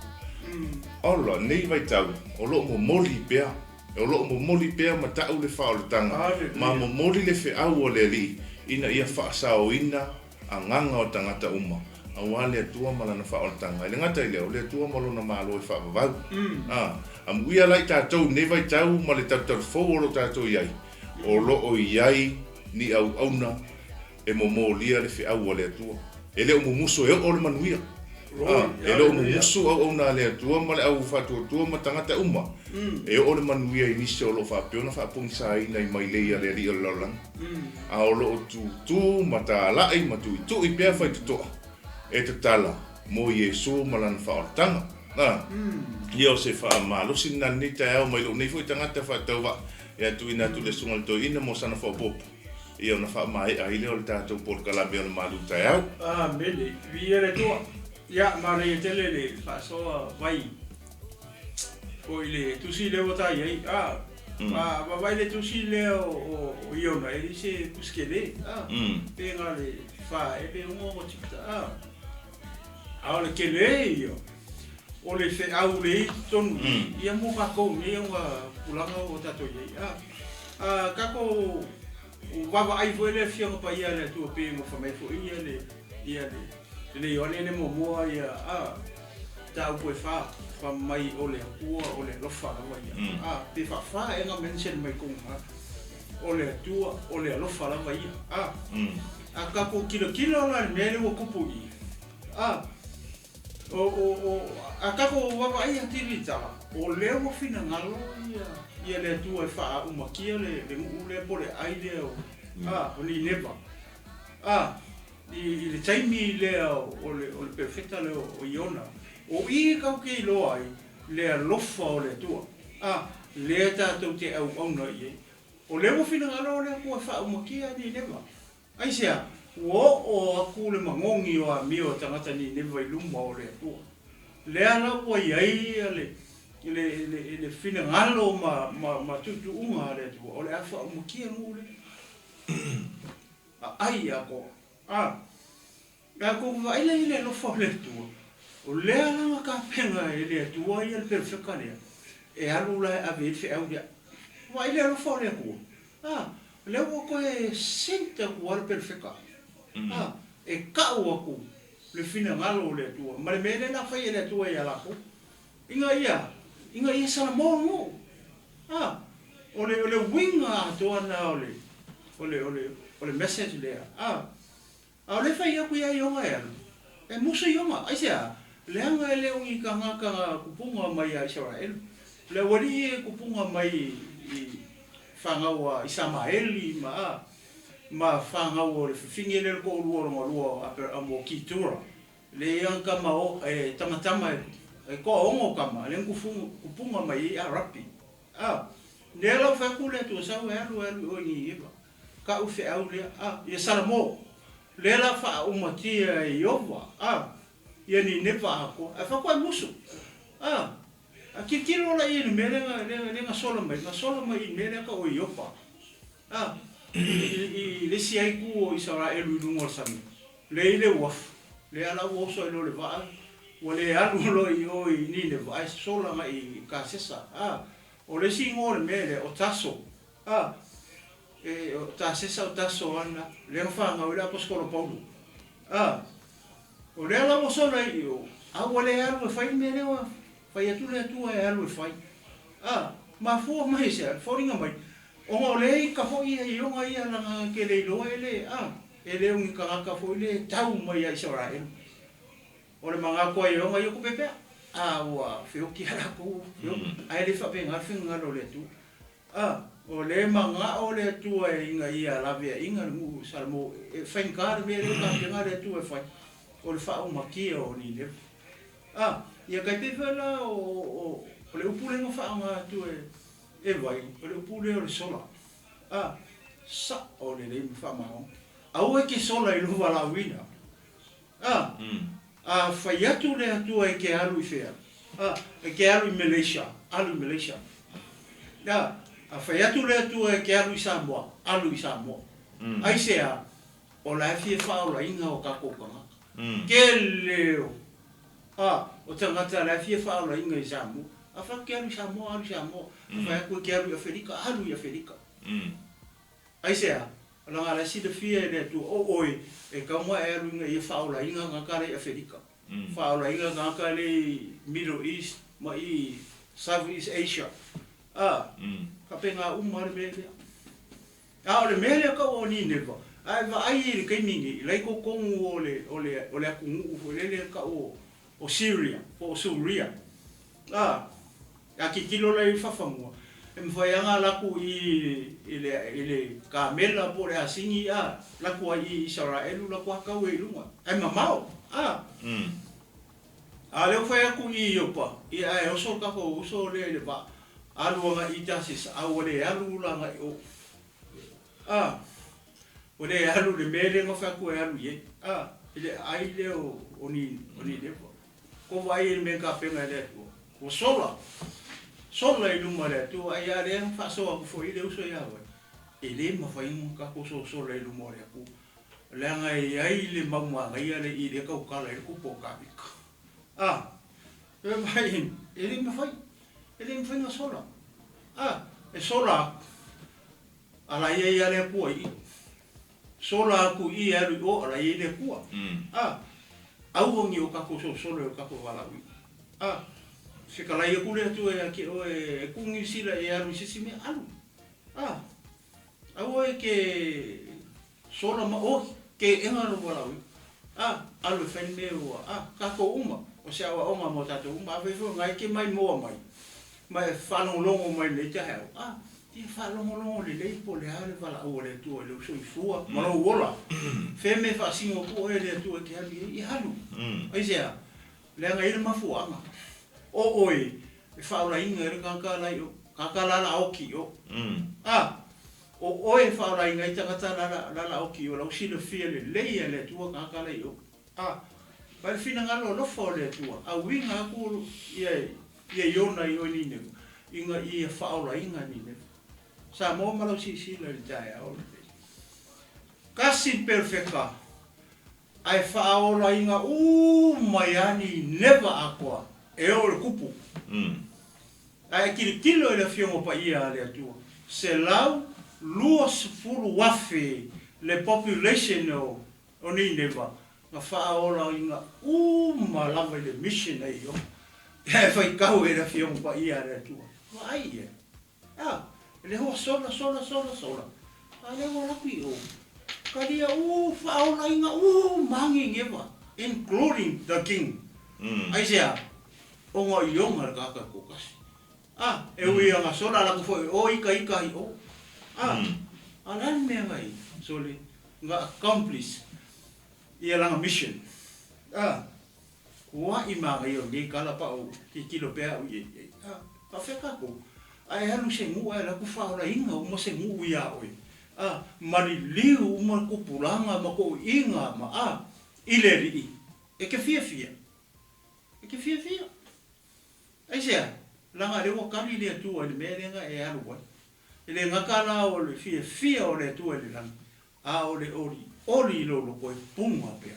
Ola, nei vaitau, o lo o momoli pea O lo o momoli pea ma tau le faaolataga ma momoli le feau a le Alii ina ia faasaoina agaga o tagata uma, aua le Atua ma Lana faaolataga. E le gata i lea, o le Atua ma Lona Malo e faavavau. A, amuia la i tatou i lenei vaitau ma le talutalu fou o lo o tatou i ai, o lo o i ai ni auauna e momolia le feau a le Atua. E le o mumusu e oo le manuia. A, e le o mumusu auauna a le Atua ma le au faatuatua ma tagata uma e oo le manuia i nisi o lo o faapea ona faapogisaina i mailei a le Alii o le lalolagi. A o lo o tutū ma talai ma tuitui pea faitotoa e tatala mo Iesu ma Lana faaolataga. A, ia o se faamalosi lena i lenei taeao mai lou nei foi tagata faatauvaa e tuuina atu i le Susuga i le Toeaina mo sana faaopoopo. Ia ona faamaea ai lea o le tatou polokalame o le malu taeao. Amene. Viia le Atua. Ia, manaia tele le faasoa vai foi le tusi lea ua ta i ai. A, a vaavaai le tusi lea o Iona, e le se tusi tele, a, pe na o le fa ea pe ono ona chapter, a. A o le tele ia o le feau lea i totonu i i, ia mo tatou nei ona tulaga ua tatou i ai. A, a tatou vaavaai foi le Afioga Paia a le Atua pei ona fai mai foi ia le, ia le. Le Ioane le muamua ia, a, mataupu e fa, fa mai o le Atua o le alofa lava ia. A, pe faafa ea na mention mai kou ga, o le Atua o le alofa lava ia. A, a tatou tilotilo la i le mea lea ua tupu i i, a, o, o, o, a tatou vaavaai atili i le tala, o lea ua finagalo ia, ia le Atua e faaaumatia le, le nuu lea po o le aai lea o, a, o Nineva. A, I le taimi lea o le perofeta lea o Iona, o i tatou te iloa ai le alofa o le Atua, a lea tatou te auauna i ai. O lea ua finagalo le Atua e faaumatia Nineva. Aisea? Ua oo atu le magogi o amio a tagata Nineva i luma o le Atua. Lea la ua i ai le finagalo ma tuutuuga a le Atua, o le a faaumatia nuu lea. Aai atoa. A, a kou vaai la i le alofa o le Atua, o lea la na tapena e le Atua ia le perofeta lea, e alu la e ave ai le feau lea. Vaai le alofa o le Atua, a, o lea ua toe sent atu lava le perofeta, a, e tau atu le finagalo o le Atua, ma le mea lea la fai e le Atua ia latou, ina ia, ina ia salamo nuu. A, o le, o le uiga atoa lena o le, o le, o le, o le message lea. A, a o lea e fai atu ia Iona e alu, e musu Iona. Aisea? Leaga e le o ni tagata na kupuga mai ia Isaraelu. Le aualii e kupuga mai i fanau a Isamaeli ma, a, ma fanau o le fafine lea le toalua o lona lua o Aperamo o Ketura. Le ia tama o, e tamatama e toaono tama, lea na kupuga mai ai Arapi. A, lea la ua fai atu le Atua sau e alu e alu i o i Nineva, ka'u feau lea, a, ia Salamo, lea la faaumatia e Iova, a, ia Nineva atoa, ae fai atu ai musu, a, a tilotilo la i le mea lea, lea, lea na sola mai, na sola mai i le mea lea tau o Iopa, a, i le isi ai itu o Isaraelu i luga o le sami. Lea i le uafu, lea la ua oso ai loa le vaa, ua le alu loa i o i Nineva, ae sola agai i Kasesa. A, o le isi igoa o le mea lea, o Taso. A, e, o Tasesa o Taso ana, lea na fanau ai le Aposetolo Paulo. A, o lea la ua sola i o, a ua le alu e fai le mea lea ua fai atu le Atua e alu e fai. A, mafua mai se a, foliga mai, ona o lea ita foi ia Iona ia leaga te le iloa e le, a. E le o ni tagata foi lea e tau mai ia Isaraelu. O le manatu a Ioga ia tupe pea, a ua feoti lava latou, feoti, ae le faapena le finagalo o le Atua. A, o lea e manao le Atua ina ia laveaiina le nuu o Salamo, e faigata le mea lea ua tapena le Atua e fai, o le faaumatia o Nineva. A, ia tai pei foi la o le upu lea na faaaoga atu e Vai, o le upu lea o le sola. A, sao lelei ma faamaoni. Aua e te sola i lou valaauina. A, a fai atu le Atua e te alu i fea? A, e te alu i Malaysia, alu i Malaysia. A, a fai atu le Atua e te alu i Samoa, alu i Samoa. Aisea? O la e fia faaolaina o tatou tagata. Tele o, a, o tagata la e fia faaolaina i Samoa. A fai atu e te alu i Samoa, alu i Samoa. A fai atu e te alu i Afelika, alu i Afelika. Aisea? Leaga la e silafia e le Atua, o oe, e tatau ma e alu ina ia faaolaina tagata la i Afelika, faaolaina tagata la i Middle East ma i South East Asia. A, faapena uma lava le mea lea. A o le mea lea tau o Nineva, a e vaai i le taimi nei, la i totonu o le, o le, o le atunuu foi lele e tau o Syria, po o Suria. A, a tilotilo la i fafanua, e mafai lava ona alu atu i i le, i le kamela po o le asini, a, alu atu ai i Isaraelu, alu atu lava tau ai i luga, ae mamao, a. A o lea ua fai atu i Iopa, ia ae oso le tatou uso lea i le vaa, alu agai i Tasisa, a ua le alu la agai i o. A, ua le alu i le mea lea na fai atu e alu i ai, a, i le aai lea o Nineva. Kou vaai i le mea na tapena e le Atua, ua sola, sola i luma o le Atua, ae ia lea na faasoa atu foi i le uso ia Vai, e le mafai ona tatou sosola i luma o le Atua. Leaga e i ai le mau manaia lea i lea tautala ai le kupu o Kavika. A, e vaai, e le mafai, e le mafai ona sola. A, e sola aku, a la e i ai lava le Atua i i. Sola aku i i e alu i o, a la e i ai le Atua. A, Aua ni o kakou solosolo i o kakou valaauina. A, fekalai aku le Atua ia te oe e ku Niu Sila e alu i se isi mea, alu. A, aua e ke sola ma oe, ke ega lou valaauina. A, alu e fai le mea ua, a, kakou uma, o se aoaoga mo tatou uma. Afai foi o na e ke maimoa mai, ma e faalogologo mai i lenei taeao, a, Ia faalogologo lelei po o le a le valaau a le Atua i lou soifua ma lou ola. Fea mea e faasino atu oe e le Atua e te alu i ai? Ia alu. Aisea? Leaga e i ai le mafuaaga. O oe e faaolaina ai le tagata la i o, tagata la la oki i o. A, o oe e faaolaina ai tagata la la la oki i o, la ua silafia lelei e le Atua tagata la i o. A, ma le finagalo alofa o le Atua, a uiga atu ia ia Iona i o i Nineva, ina ia faaolaina Nineva. Samoa ma lau silasila i le taeao lenei. Tasi le perofeta, ae faaolaina uma ai lava Nineva atoa, e oo i le tupu. Ae tilotilo i le Afioga Paia a le Atua, 120,000 le population o O Nineva, na faaolaina uma lava i le mission a Iona. Ae faitau e le Afioga Paia a le Atua, vaai i ai. A, le hoa sola, sola, sola, sola, a lea ua alu atu i o. Talia u faaolaina uma Nineva, including the king. Aisea? Ona o Iona le tagata e toatasi. A, e ui ana sola latou foi o ita ita i o. A, a le a le mea na i, sole, na accomplish ia lana mission. A, kuaʻi manaia o nei tala pa o tilotilo pea au i ai. A, faafefea tatou? A e alu i se nuu ae alu atu faaolaina uma se nuu iā oe. A, maliliu uma tupulaga ma toʻuiga ma, a, i le alii. E te fiafia. E te fiafia. Aisea? Leaga lea ua kali le Atua i le mea lea na e alu ai. E le gata la o le fiafia o le Atua i le lagi, a o le olioli i lou loko e puna pea.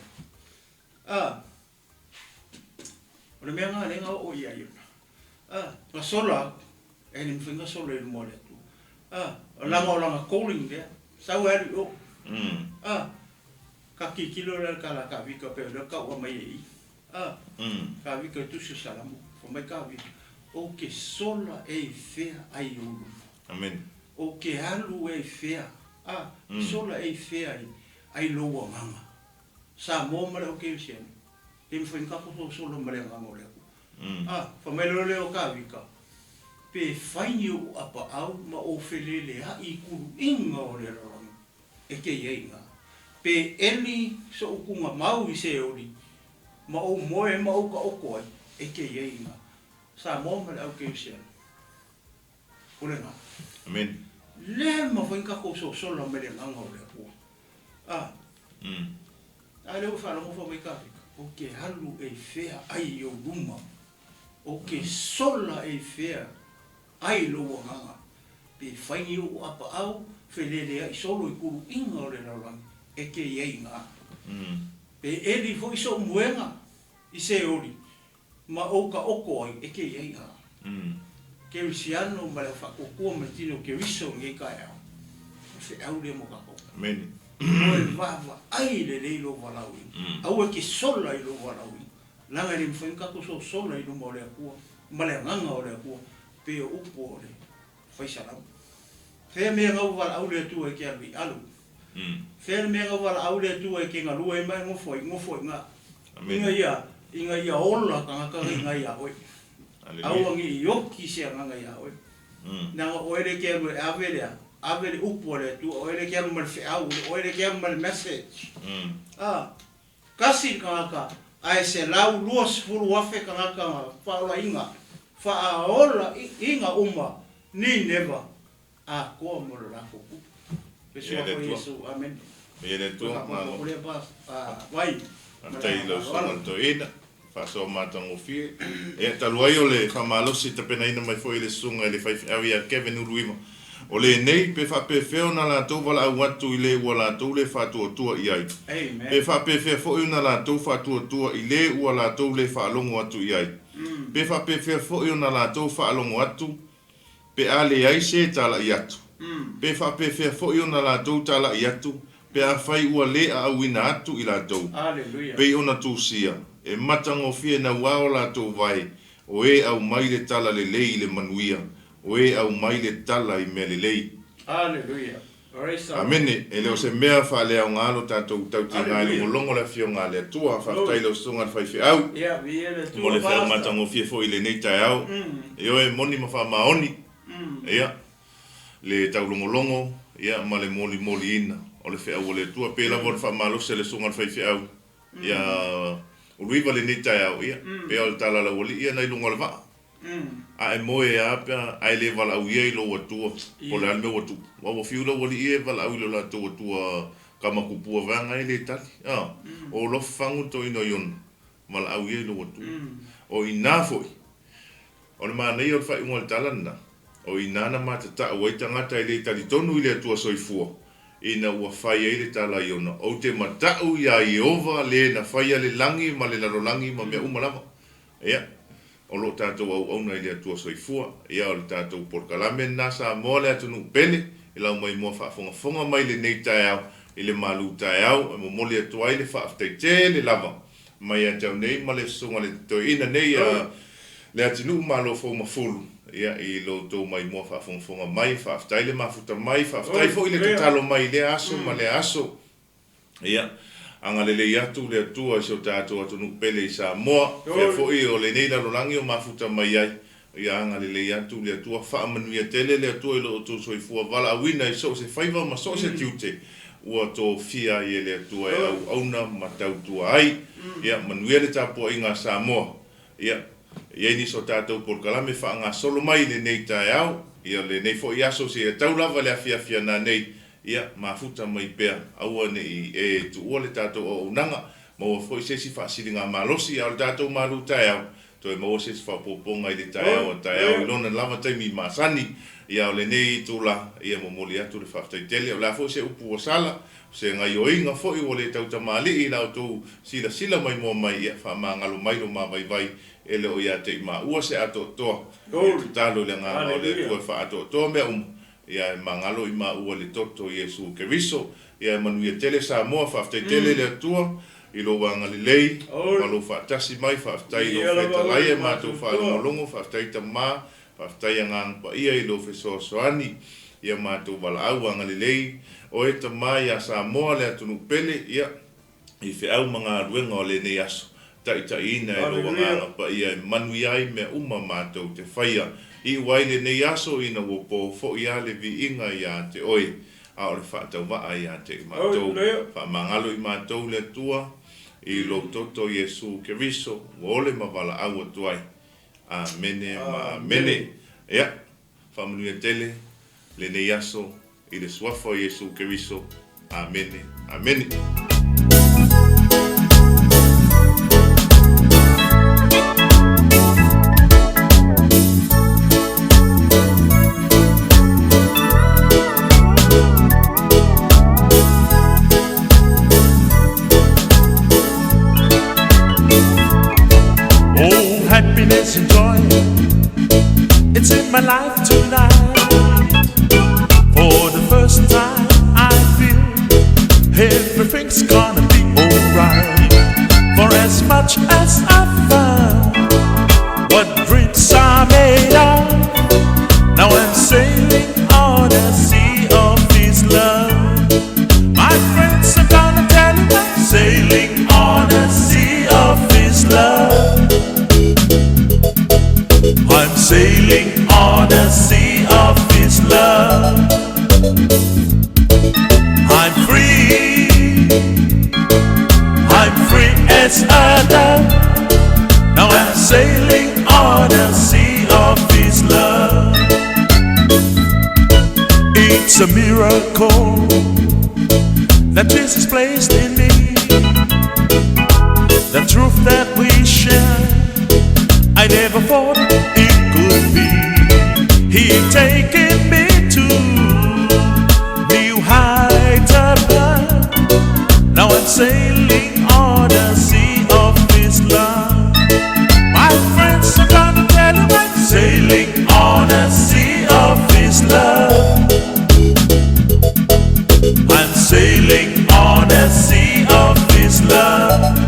A, o le mea lena lea na oo i ai ona. A, na sola aku, e le mafai ona sola i luma o le Atua. A, leaga o lana calling lea, sau e alu i o. A, ka tilotilo lea i le tala a Kavika pei o lea tau aumai e i. A, Kavika e tusi o Salamo, fai mai Kavika, Ou te sola e i fea ai ou luma? Amen. Ou te alu e i fea, a, sola e i fea ai, ai lou agaga? Samoa ma le Okelesiano, le mafai ona tatou sola ma le agaga o le Atua. A, fai mai loa lea o Kavika, Pe fai ni ou apaau ma ou feleleai i kuluiga o le lalolagi, e te i ai ina. Pe eli soʻu tugamau i Seoli, ma ou moe ma ou taoto ai, e te i ai ina. Samoa ma le au Kerisiano, o lena. Amen. Le mafai ona tatou sosola mai le agaga o le Atua. A, a lea ua faalogo fai mai Kavika, ou te alu e i fea ai i ou luma, ou te sola e i fea ai lou agaga, pe fai ni ou apaau feleleai solo i kuluiga o le lalolagi, e te i ai ina. Pe eli foi sou moega i Seoli, ma ou taoto ai, e te i ai ina. Kerisiano ma le au faatuatua ma le tino o Keriso i lenei taeao, o le feau lea mo tatou. Amene. Toe vaavaai lelei lou valaauina. Aua e te sola i lou valaauina. Leaga e le mafai ona tatou sosola i luma o le Atua ma le Agaga o le Atua, pei o upu o le Fai Salamo. Fea mea na ua valaau le Atua e te alu i alu? Fea le mea na ua valaau le Atua e te galue ai ma e nofo ai? Nofo i ina. Ina ia, ina ia ola tagata na ina ia oe. Aua ne i oki se agaga ia oe. Leaga o oe lea e te alu e ave le a? Ave le upu a le Atua, o oe lea e te alu ma le feau, o oe lea e te alu ma le message. A. Tasi le tagata, ae 120,000 tagata na faaolaina, faaola iga uma Nineva atoa mo le latou tupu. Le Suafa o Iesu. Amene. Ia le Atua, malo. Vai. Faafetai i lau Susuga le Toeaina, faasoa matagofie. Ia, talu ai o le faamalosi e tapenaina mai foi e le Susuga i le Faifeau ia Kevin Uluima, O lenei, pe faapefea ona latou valaau atu i le ua latou le faatuatua i ai? Pe faapefea foi ona latou faatuatua i le ua latou le faalogo atu i ai? Pe faapefea foi ona latou faalogo atu pe a leai se talaʻi atu? Pe faapefea foi ona latou talaʻi atu pe afai ua le aauina atu i latou, pei ona tusia? E matagofie nauao latou vae, o e aumai le tala lelei i le manuia, o e aumai le tala i mea lelei. Hallelujah. Praise the Lord. Amene. E le o se mea faaleaoga lo tatou tautiga i logologo le Afioga a le Atua. Faafetai i lau Susuga i le Faifeau Ia, viia le mo Atua, le feau Pastor. matagofie foi i lenei taeao. Ioe, e moni ma faamaoni, ia, le taulogologo, ia, ma le molimoliina o le feau a le Atua. E pei lava o le faamalosi a le Susuga i le Faifeau ia Uluiva lenei taeao, ia, pei o le tala a le aualii ia nai luga o le vaa. A e moe a pe a e le valaauia i lou Atua, po o le a le mea ua tupu. Aua ua fiu le aualii ia e valaau i lo latou Atua tama kupua vaega e le tali. A, o alofa fagu le toeaina o Iona, valaau ia i lou Atua. O i ina foi, o le manaia o le faaiuga o le tala lena, o i ina na matatau ai tagata e le talitonu i le Atua soifua, ina ua fai ai le tala a Iona, Ou te matau iā Ieova le na faia le lagi ma le lalolagi ma mea uma lava. Ia, o lo o tatou auauna i le Atua Soifua. Ia, o le tatou polokalame lena Samoa le atunuu pele, i lau maimoa faafogafoga mai lenei taeao i le malu taeao e momoli atu ai le faafetai tele lava mai ia te au nei ma le Susuga le Toeaina nei a Leatinuu Malo Foumafulu, ia, i lo outou maimoa faafogafoga mai. Faafetai le mafuta mai, faafetai foi le tatalo mai i lea aso ma lea aso. Ia, agalelei atu le Atua i si o tatou atunuu pele i Samoa, fea foi o lenei lalolagi o mafuta mai ai. Ia agalelei atu le Atua, faamanuia tele le Atua i lo outou soifua valaauina i so o se faiva ma so o se tiute ua tofia ai e le Atua e auauna ma tautua ai. Ia, manuia le tapuaiga a Samoa. Ia, e i ai nisi o tatou polokalame faagasolo mai i lenei taeao, ia lenei foi aso seia tau lava le afiafi a nanei, ia, mafuta mai pea, aua ne i e tuua le tatou auaunaga, maua foi se isi faasiligamalosi, a o le tatou malu taeao, toe maua se isi faaopoopoga i le taeao a taeao i lona lava taimi masani. Ia, a o lenei itula, ia momoli atu le faafetai tele. O le a foi se upu ua sala, O se gaioiga foi ua le tautamalii i la outou silasila maimoa mai, ia faamagalo mai lo ma vaivai e le o ia te i maua se atoatoa. Ia tatalo i le Agaga o le Atua e faaatoatoa mea uma, ia e magalo i maua le toto o Iesu Keriso. Ia e manuia tele Samoa, faafetai tele i le Atua i lou agalelei ma lou faatasi mai, faafetai i lou fetalai e matou faalogologo, faafetai Tama Faafetai Agaga Paia i lou fesoasoani ia matou valaau agalelei oe Tama ia Samoa le atunuu pele ia i feau ma galuega o lenei aso taitaiina e lou Agaga Paia e manuia ai mea uma matou te faia iu ai lenei aso ina ua po foi a le viiga ia te oe a o le faatauvaa ia te i matou faamagalo i matou le Atua i lou toto Iesu Keriso ua ole ma valaau atu ai Amene ma amene. Ia, faamanuia tele lenei aso i le Suafa o Iesu Keriso. Amene, amene. Oh, happiness and joy, it's in my life tonight. For the first time, I feel everything's gonna be alright. For as much as I found what dreams are made of, now I'm sailing on a sea of His love. My friends, I'm gonna tell you I'm sailing on a sea of His love. I'm sailing on a sea of His love. I'm free, I'm free as a dove. Now I'm sailing on a sea of His love. It's a miracle that Jesus placed in me. The truth that we share, I never thought it could be. He taken me to new heights above. Now I'm sailing on the sea of His love. My friends, I'm gonna tell you I'm sailing on the sea of His love. I'm sailing on the sea of His love.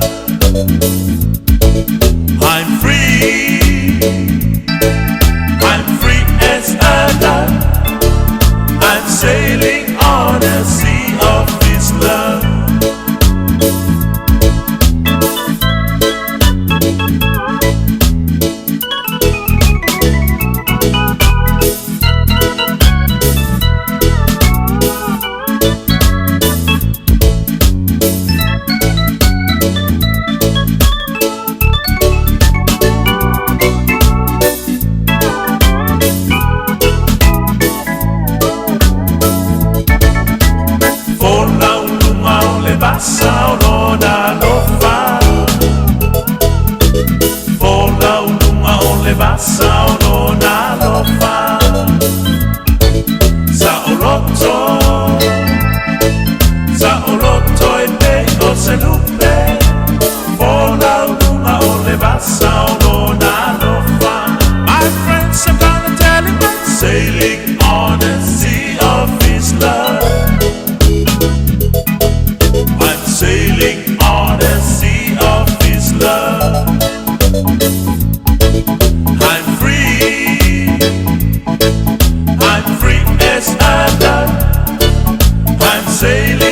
Sailing on the sea of His love. I'm free. I'm free as a dove. I'm sailing.